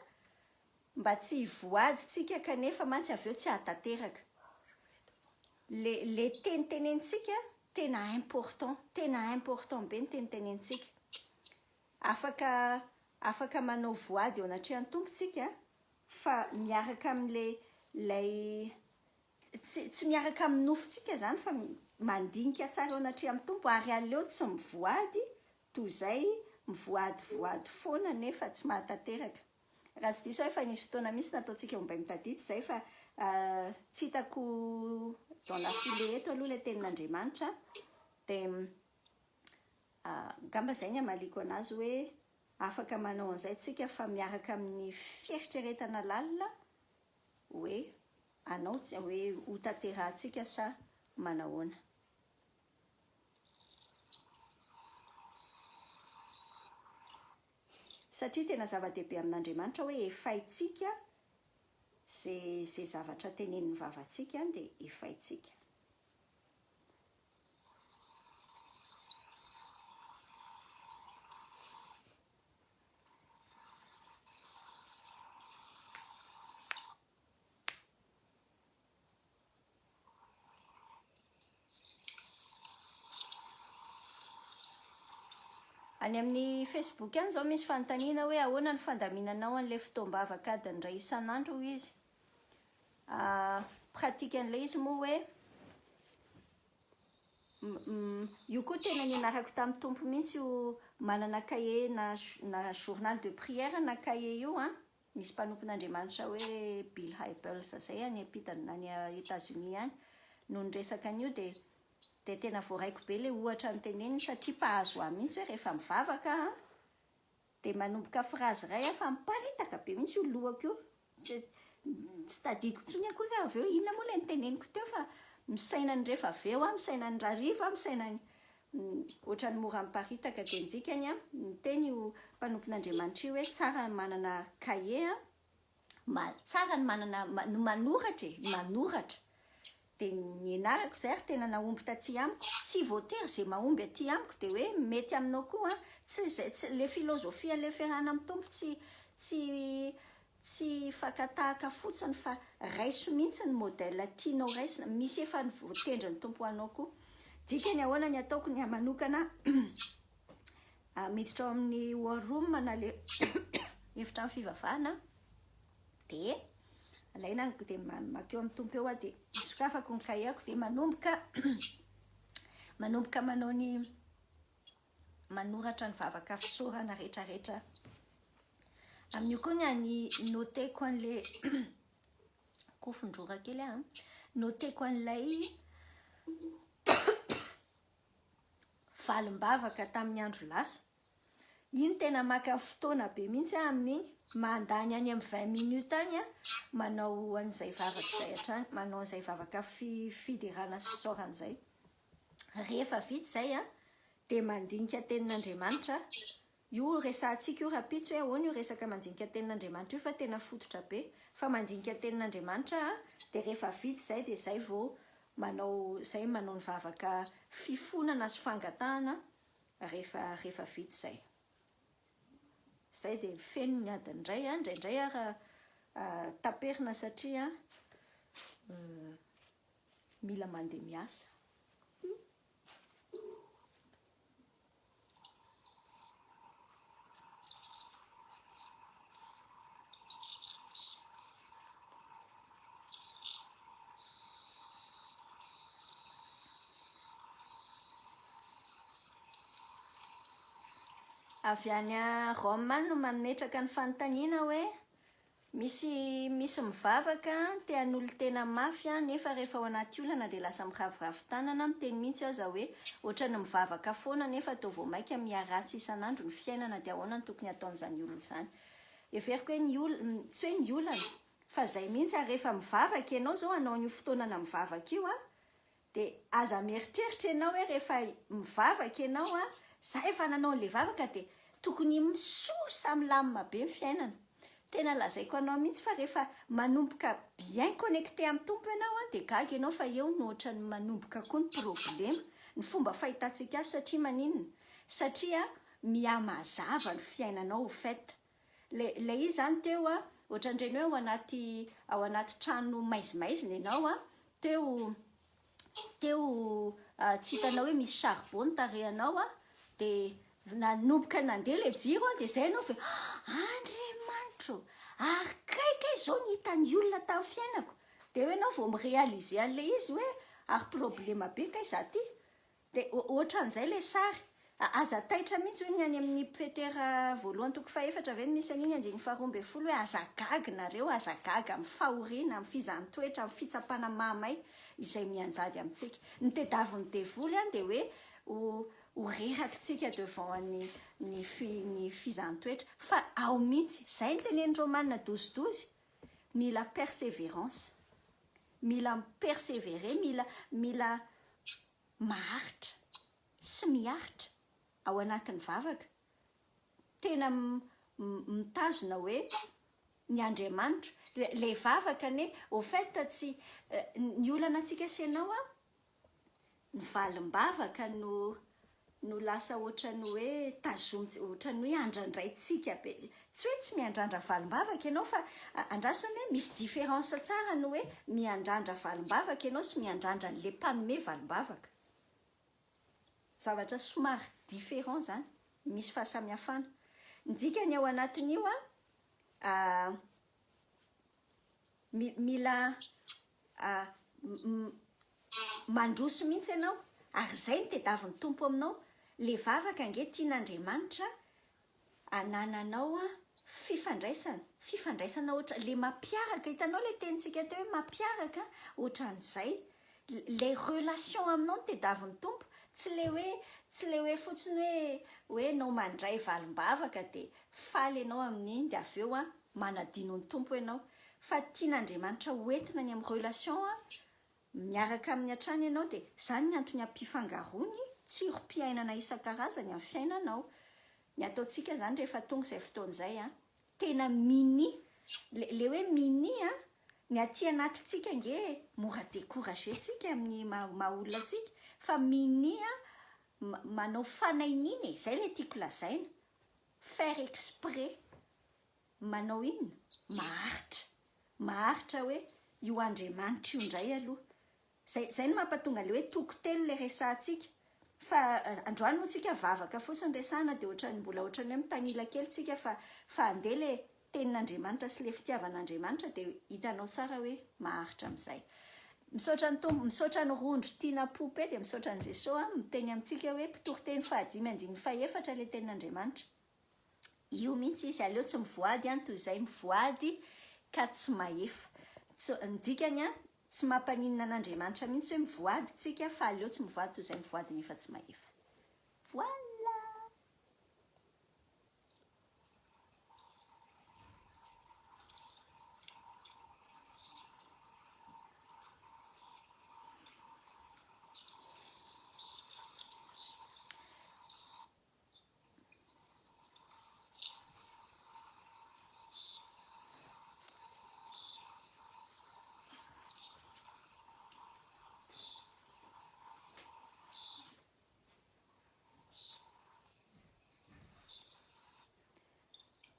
mba tsy hivoady tsika kanefa mantsy avy eo tsy hahatanteraka. Le le teny tenenintsika tena important, tena important be ny teny tenenintsika. Afaka afaka manao voady eo anatrehan'ny Tompo tsika fa miaraka amin'le lay tsy tsy miaraka amin'ny nofontsika zany fa mandinika tsara eo anatrehan'ny Tompo ary aleo tsy mivoady toy izay mivoadivoady foana nefa tsy mahatanteraka. Raha tsy diso aho efa nisy fotoana mihitsy nataontsika ombay mitadidy izay fa tsy hitako dans la foulée eto aloha ilay tenin'Andriamanitra dia angamba izay ny hamaliako anazy hoe afaka manao an'izay tsika fa miaraka amin'ny fieritreretana lalina hoe anao hoe hotanterahantsika sa manahoana. Satria tena zava-dehibe amin'Andriamanitra hoe efaintsika ze ze zavatra tenenin'ny vavantsika dia efaintsika. Any amin'ny Facebook any izao misy fanontaniana hoe ahoana ny fandaminanao an'ilay fotoam-bavaka adiny iray isan'andro hoy izy. Ah, pratique an'ilay izy moa hoe io koa tena nianarako tamin'ny Tompo mihitsy io manana cahier na na journal de prière na cahier io an. Misy mpanompon'Andriamanitra hoe Bill Hybels zay any ampitany any Etats-Unis any no niresaka an'io dia dia tena voaraiko be le ohatra noteneniny satria mpahazo ahy mihitsy hoe rehefa mivavaka aho dia manomboka phrase iray aho fa miparitaka be mihitsy io lohako io, tsy tadidiko intsony akory aho avy eo inona moa ilay noteneniko teo fa misaina ny rehefa avy eo aho, misaina ny rariva aho, misaina ny Ohatran'ny mora miparitaka dia ny dikany an, niteny io mpanompon'Andriamanitra io hoe tsara ny manana cahier an, tsara ny manana, ny manoratra e, manoratra. Dia nianarako izay ary tena nahomby taty amiko, tsy voatery izay mahomby aty amiko dia hoe mety aminao koa an, tsy izay, tsy, ilay philosophie an'ilay fiarahana amin'ny Tompo tsy, tsy, Tsy fakan-tahaka fotsiny fa raiso mihitsy ny modèle tianao raisina, misy efa voatendrin'ny Tompo ho anao koa. Dikany ahoana ny ataoko ny ahy manokana miditra ao amin'ny war room na le efitrano fivavahana dia alaina dia makeo amin'ny Tompo eo aho dia sokafako ny cahier-ko dia manomboka manomboka manao ny manoratra ny vavaka fisaorana rehetrarehetra amin'io koa ny any noteko an'le kofon-drora kely aho noteko an'ilay valim-bavaka tamin'ny andro lasa iny tena maka fotoana be mihitsy aho amin'iny mandany any amin'ny 20 minutes any aho manao an'izay vavaka izay hatrany manao an'izay vavaka fiderana sy fisaorana izay Rehefa vita izay an, dia mandinika tenin'Andriamanitra, io resahantsika io rahampitso hoe ahoana io resaka mandinika tenin'Andriamanitra io fa tena fototra be, fa mandinika tenin'Andriamanitra an, dia rehefa vita izay dia izay vao manao izay manao ny vavaka fifonana sy fangatahana rehefa rehefa vita izay. Izay dia feno ny adiny iray an, indraindray ara taperina satria Mila mandeha miasa. Avy any Rome any no mametraka ny fanontaniana hoe Misy misy mivavaka, te hanolo-tena mafy an, nefa rehefa ao anaty olana dia lasa miraviravy tanana, miteny mihitsy aza hoe ohatran'ny mivavaka foana nefa toa vao maika miharatsy isan'andro ny fiainana dia ahoana no tokony hataon'izany olona izany? Heveriko hoe ny ol, tsy hoe ny olana fa izay mihitsy ary rehefa mivavaka ianao izao hanao an'io fotoanana mivavaka io an, dia aza mieritreritra ianao hoe rehefa mivavaka ianao an, za efa nanao an'ilay vavaka dia tokony misosa milamina be ny fiainana. Tena lazaiko anao mihitsy fa rehefa manomboka bien connecté amin'ny Tompo ianao an, dia gaga ianao fa eo no ohatran'ny manomboka koa ny problema, ny fomba fahitantsika azy satria maninona? Satria mihamazava ny fiainanao au fait. Le ilay izy izany teo an, ohatran'ireny hoe ao anaty ao anaty trano maizimaizina ianao an, teo teo tsy hitanao hoe misy charbon ny tarehinao an, dia nanomboka nandeha ilay jiro an, dia izay ianao vao Andriamanitro ô! Ary kay kay izao ny hitan'ny olona tamin'ny fiainako, dia eo ianao vao mi-réaliser an'ilay izy hoe ary problema be kay izaho ity. Dia ohatran'izay ilay sary. Aza taitra mihitsy hoy ny any amin'ny Petera voalohany toko fahefatra ve no misy an'iny andininy faharoa ambin'ny folo hoe aza gaga nareo, aza gaga amin'ny fahoriana, amin'ny fizahan-toetra, amin'ny fitsapana mahamay izay mianjady amintsika. Ny tediavin'ny devoly an dia hoe ho ho rerakitsika devant ny ny fi ny fizahan-toetra. Fa ao mihitsy, izay no tenenin'i Romana dozidozy, mila persévérance. Mila mi-persévérer, mila mila maharitra sy miaritra ao anatin'ny vavaka. Tena mitazona hoe ny Andriamanitro. Ilay vavaka anie au fait tsy ny olana antsika sy ianao an, ny valim-bavaka no no lasa ohatran'ny hoe tazomin-, ohatran'ny hoe andrandraintsika be, tsy hoe tsy miandrandra valim-bavaka ianao fa andraso anie misy différence tsara ny hoe miandrandra valim-bavaka ianao sy miandrandra an'le mpanome valim-bavaka. Zavatra somary différent zany, misy fahasamihafana. Ny dikany ao anatin'io an, mila mandroso mihitsy ianao ary izay no tediavin'ny Tompo aminao, le vavaka ange tian'Andriamanitra anananao fifandraisana, fifandraisana ohatra le mampiaraka, hitanao le tenintsika teo hoe mampiaraka ohatran'izay, le relation aminao no tediavin'ny Tompo, tsy le hoe tsy le hoe fotsiny hoe hoe ianao mandray valim-bavaka de faly ianao amin'iny de avy eo an manadino ny Tompo ianao, fa tian'Andriamanitra ho entina any amin'ny relation miaraka aminy hatrany ianao dia izany ny antony ampifangaroany tsirom-piainana isan-karazany amin'ny fiainanao. Ny ataontsika izany rehefa tonga izay fotoana izay an, tena minia, le le hoe minia an, ny aty anatintsika ange mora décourager tsika amin'ny maha maha olona antsika fa minia manao fanainiana e, izay ilay tiako lazaina, faire exprès. Manao inona? Maharitra. Maharitra hoe io Andriamanitra io indray aloha. Zay, zay no mampatonga an'ilay hoe toko telo ilay resahantsika. Fa androany moa tsika vavaka fotsiny resahana dia ohatran'ny mbola ohatran'ny hoe mitanila kely tsika fa, fa andeha ilay tenin'Andriamanitra sy ilay fitiavan'Andriamanitra dia hitanao tsara hoe maharitra amin'izay. Misaotra ny Tompo, misaotra an'i Rondro Tiana Poupée dia misaotra an'i Jesoa miteny amintsika hoe mpitoriteny fahadimy andininy fahefatra ilay tenin'Andriamanitra. Io mihitsy izy, aleo tsy mivoady an toy izay mivoady ka tsy mahefa. Tsy, ny dikany an, tsy mampaninona an'Andriamanitra mihitsy hoe mivoady tsika fa aleo tsy mivoady toy izay mivoady nefa tsy mahefa. Voilà!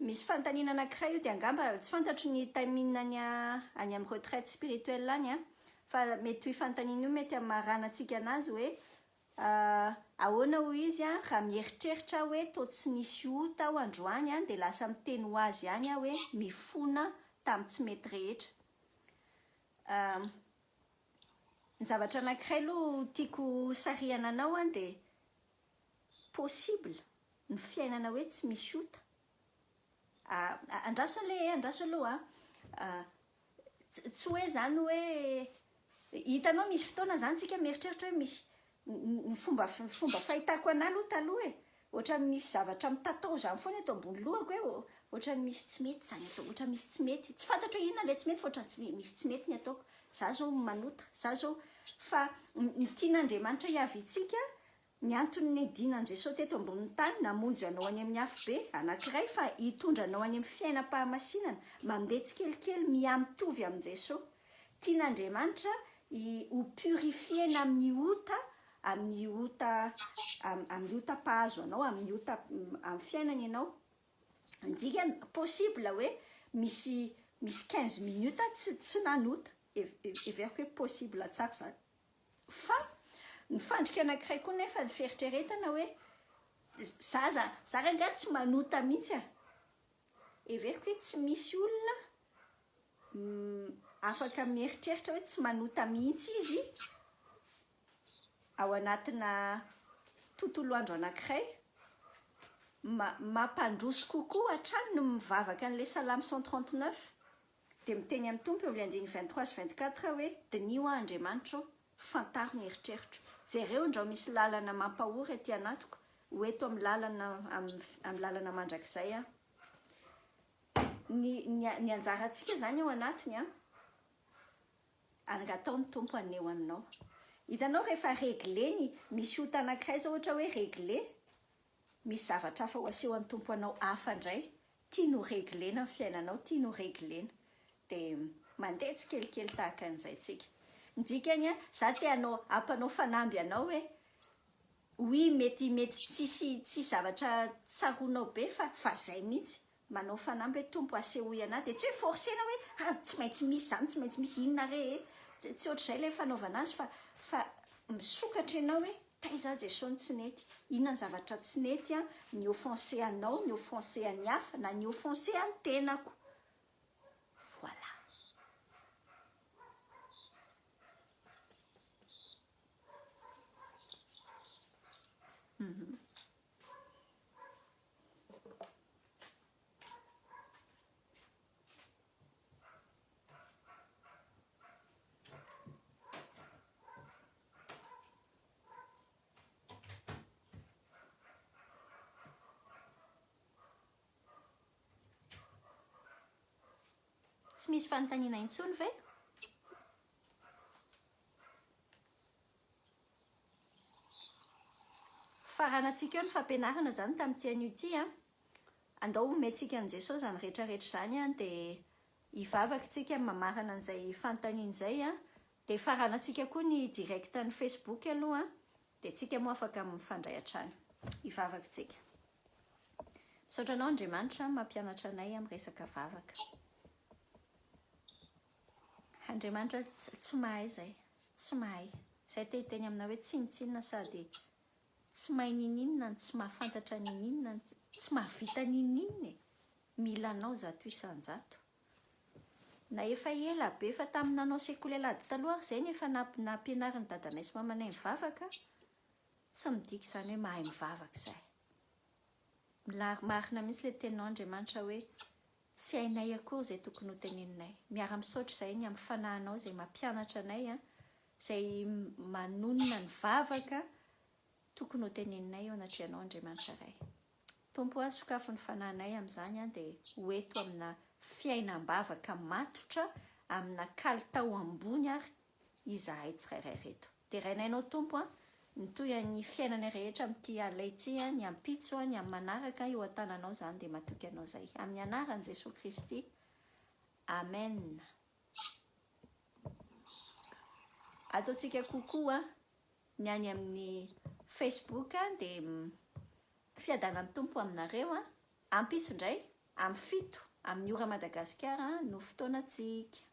Misy fanontaniana anankiray io dia angamba tsy fantatro ny timing any any amin'ny retraite spirituelle any an, fa mety ho io fanontaniana io mety hamarana antsika anazy hoe Ahoana hoy izy an, raha mieritreritra aho hoe toa tsy nisy ota aho androany an, dia lasa miteny ho azy ihany aho hoe mifona tamin'ny tsy mety rehetra. Ny zavatra anankiray aloha tiako hosarihana anao an dia possible ny fiainana hoe tsy misy ota. Andraso aloha e, andraso aloha an. Tsy hoe izany hoe, hitanao misy fotoana izany tsika mieritreritra hoe misy, ny fomba fomba fahitako an'ahy aloha taloha e, ohatran'ny misy zavatra mitatao izany foana eto ambony lohako hoe ohatran'ny misy tsy mety izany atao, ohatran'ny misy tsy mety, tsy fantatro hoe inona ilay tsy mety fa ohatran'ny tsy misy tsy mety ny ataoko, za zao manota, za zao, fa ny tian'Andriamanitra hiaviantsika. Ny antony nidinan'i Jesoa teto ambonin'ny tany namonjy anao any amin'ny afobe, anankiray, fa hitondra anao any amin'ny fiainam-pahamasinana, mandeha tsikelikely mihamitovy amin'i Jesoa. Tian'Andriamanitra i ho purifier-na amin'ny ota, amin'ny ota, amin'ny ota mpahazo anao, amin'ny ota amin'ny fiainana ianao. Ny dikany, possible hoe misy misy 15 minutes tsy tsy nanota. Heveriko hoe possible tsara izany. Fa ny fandrika anankiray koa nefa ny fieritreretana hoe za za za rangahy tsy manota mihitsy a! Heveriko hoe tsy misy olona afaka mieritreritra hoe tsy manota mihitsy izy ao anatina tontolo andro anankiray. Mampandroso kokoa hatrany ny mivavaka an'ilay Salamo 139. Dia miteny amin'ny Tompo eo amin'ny andininy 23 sy 24 hoe, Diniho aho Andriamanitra ô, fantaro ny eritreritro. Jereo ndrao misy lalana mampahory aty anatiko, ho eto amin'ny lalana amin'ny lalana mandrakizay aho. Ny ny ny anjarantsika izany ao anatiny an, angatao ny Tompo haneho aminao. Hitanao rehefa réglé ny, misy ota anankiray izao ohatra hoe réglé, Misy zavatra hafa ho asehon'ny Tompo anao hafa indray, tiany ho reglena ny fiainanao, tiany ho reglena. Dia mandeha tsikelikely tahaka an'izay tsika. Ny dikany an, za te hanao, hampanao fanamby anao hoe, oui mety mety tsisy tsisy zavatra tsaroanao be fa fa zay mihitsy, manao fanamby hoe Tompo asehoy anah, dia tsy hoe forcer-na hoe ha tsy maintsy misy zany, tsy maintsy misy inona re e, tsy tsy ohatr'izay ilay fanaovana azy fa fa misokatra ianao hoe taiza aho Jesoa no tsy nety, inona ny zavatra tsy nety an, ni offenser anao, ni offenser an'ny hafa, na ni offenser an'ny tenako. Voilà. Mhm. Tsy misy fanontaniana intsony ve? Faranantsika eo ny fampianarana izany tamin'ity anio ity an. Andao omentsika an'i Jesosy izany rehetra rehetra izany an, dia hivavaka isika mamarana an'izay fanontaniana izay an. Dia faranantsika koa ny direct an'ny Facebook aloha an, dia tsika moa afaka mifandray hatrany. Hivavaka isika. Misaotra anao Andriamanitra mampianatra anay amin'ny resaka vavaka. Andriamanitra tsy mahay izay. Tsy mahay. Izay te hiteny aminao hoe tsinontsinona sady tsy mahay ninininona no tsy mahafantatra ninininona no tsy mahavita ninininona e! Mila anao 100%. Na efa ela be efa tamin'ny nanao sekoly alahady taloha ary izay no efa nampianarin'i dadanay sy mamanay mivavaka, tsy midika izany hoe mahay mivavaka izay. Marina mihitsy ilay teninao Andriamanitra hoe Tsy hainay akory izay tokony ho teneninay. Miara misaotra izahay ny amin'ny fanahinao izay mampianatra anay, izay manonona ny vavaka tokony ho teneninay eo anatrehanao Andriamanitra Ray. Tompo a, sokafy ny fanahinay amin'izany dia ho eto amina fiainam-bavaka matotra amina kalitao ambony ary izahay tsirairay ireto. Derainay Anao Tompo a, ny tohin'ny fiainanay rehetra amin'ity alina ity, ny ampitso, ny amin'ny manaraka, eo an-tananao izany dia matoky Anao izahay. Amin'ny anaran'i Jesoa Kristy. Amen. Ataontsika kokoa ny any amin'ny Facebook dia fiadanan'ny Tompo aminareo a. Ampitso indray amin'ny 7 amin'ny ora Madagasikara no fotoanantsika.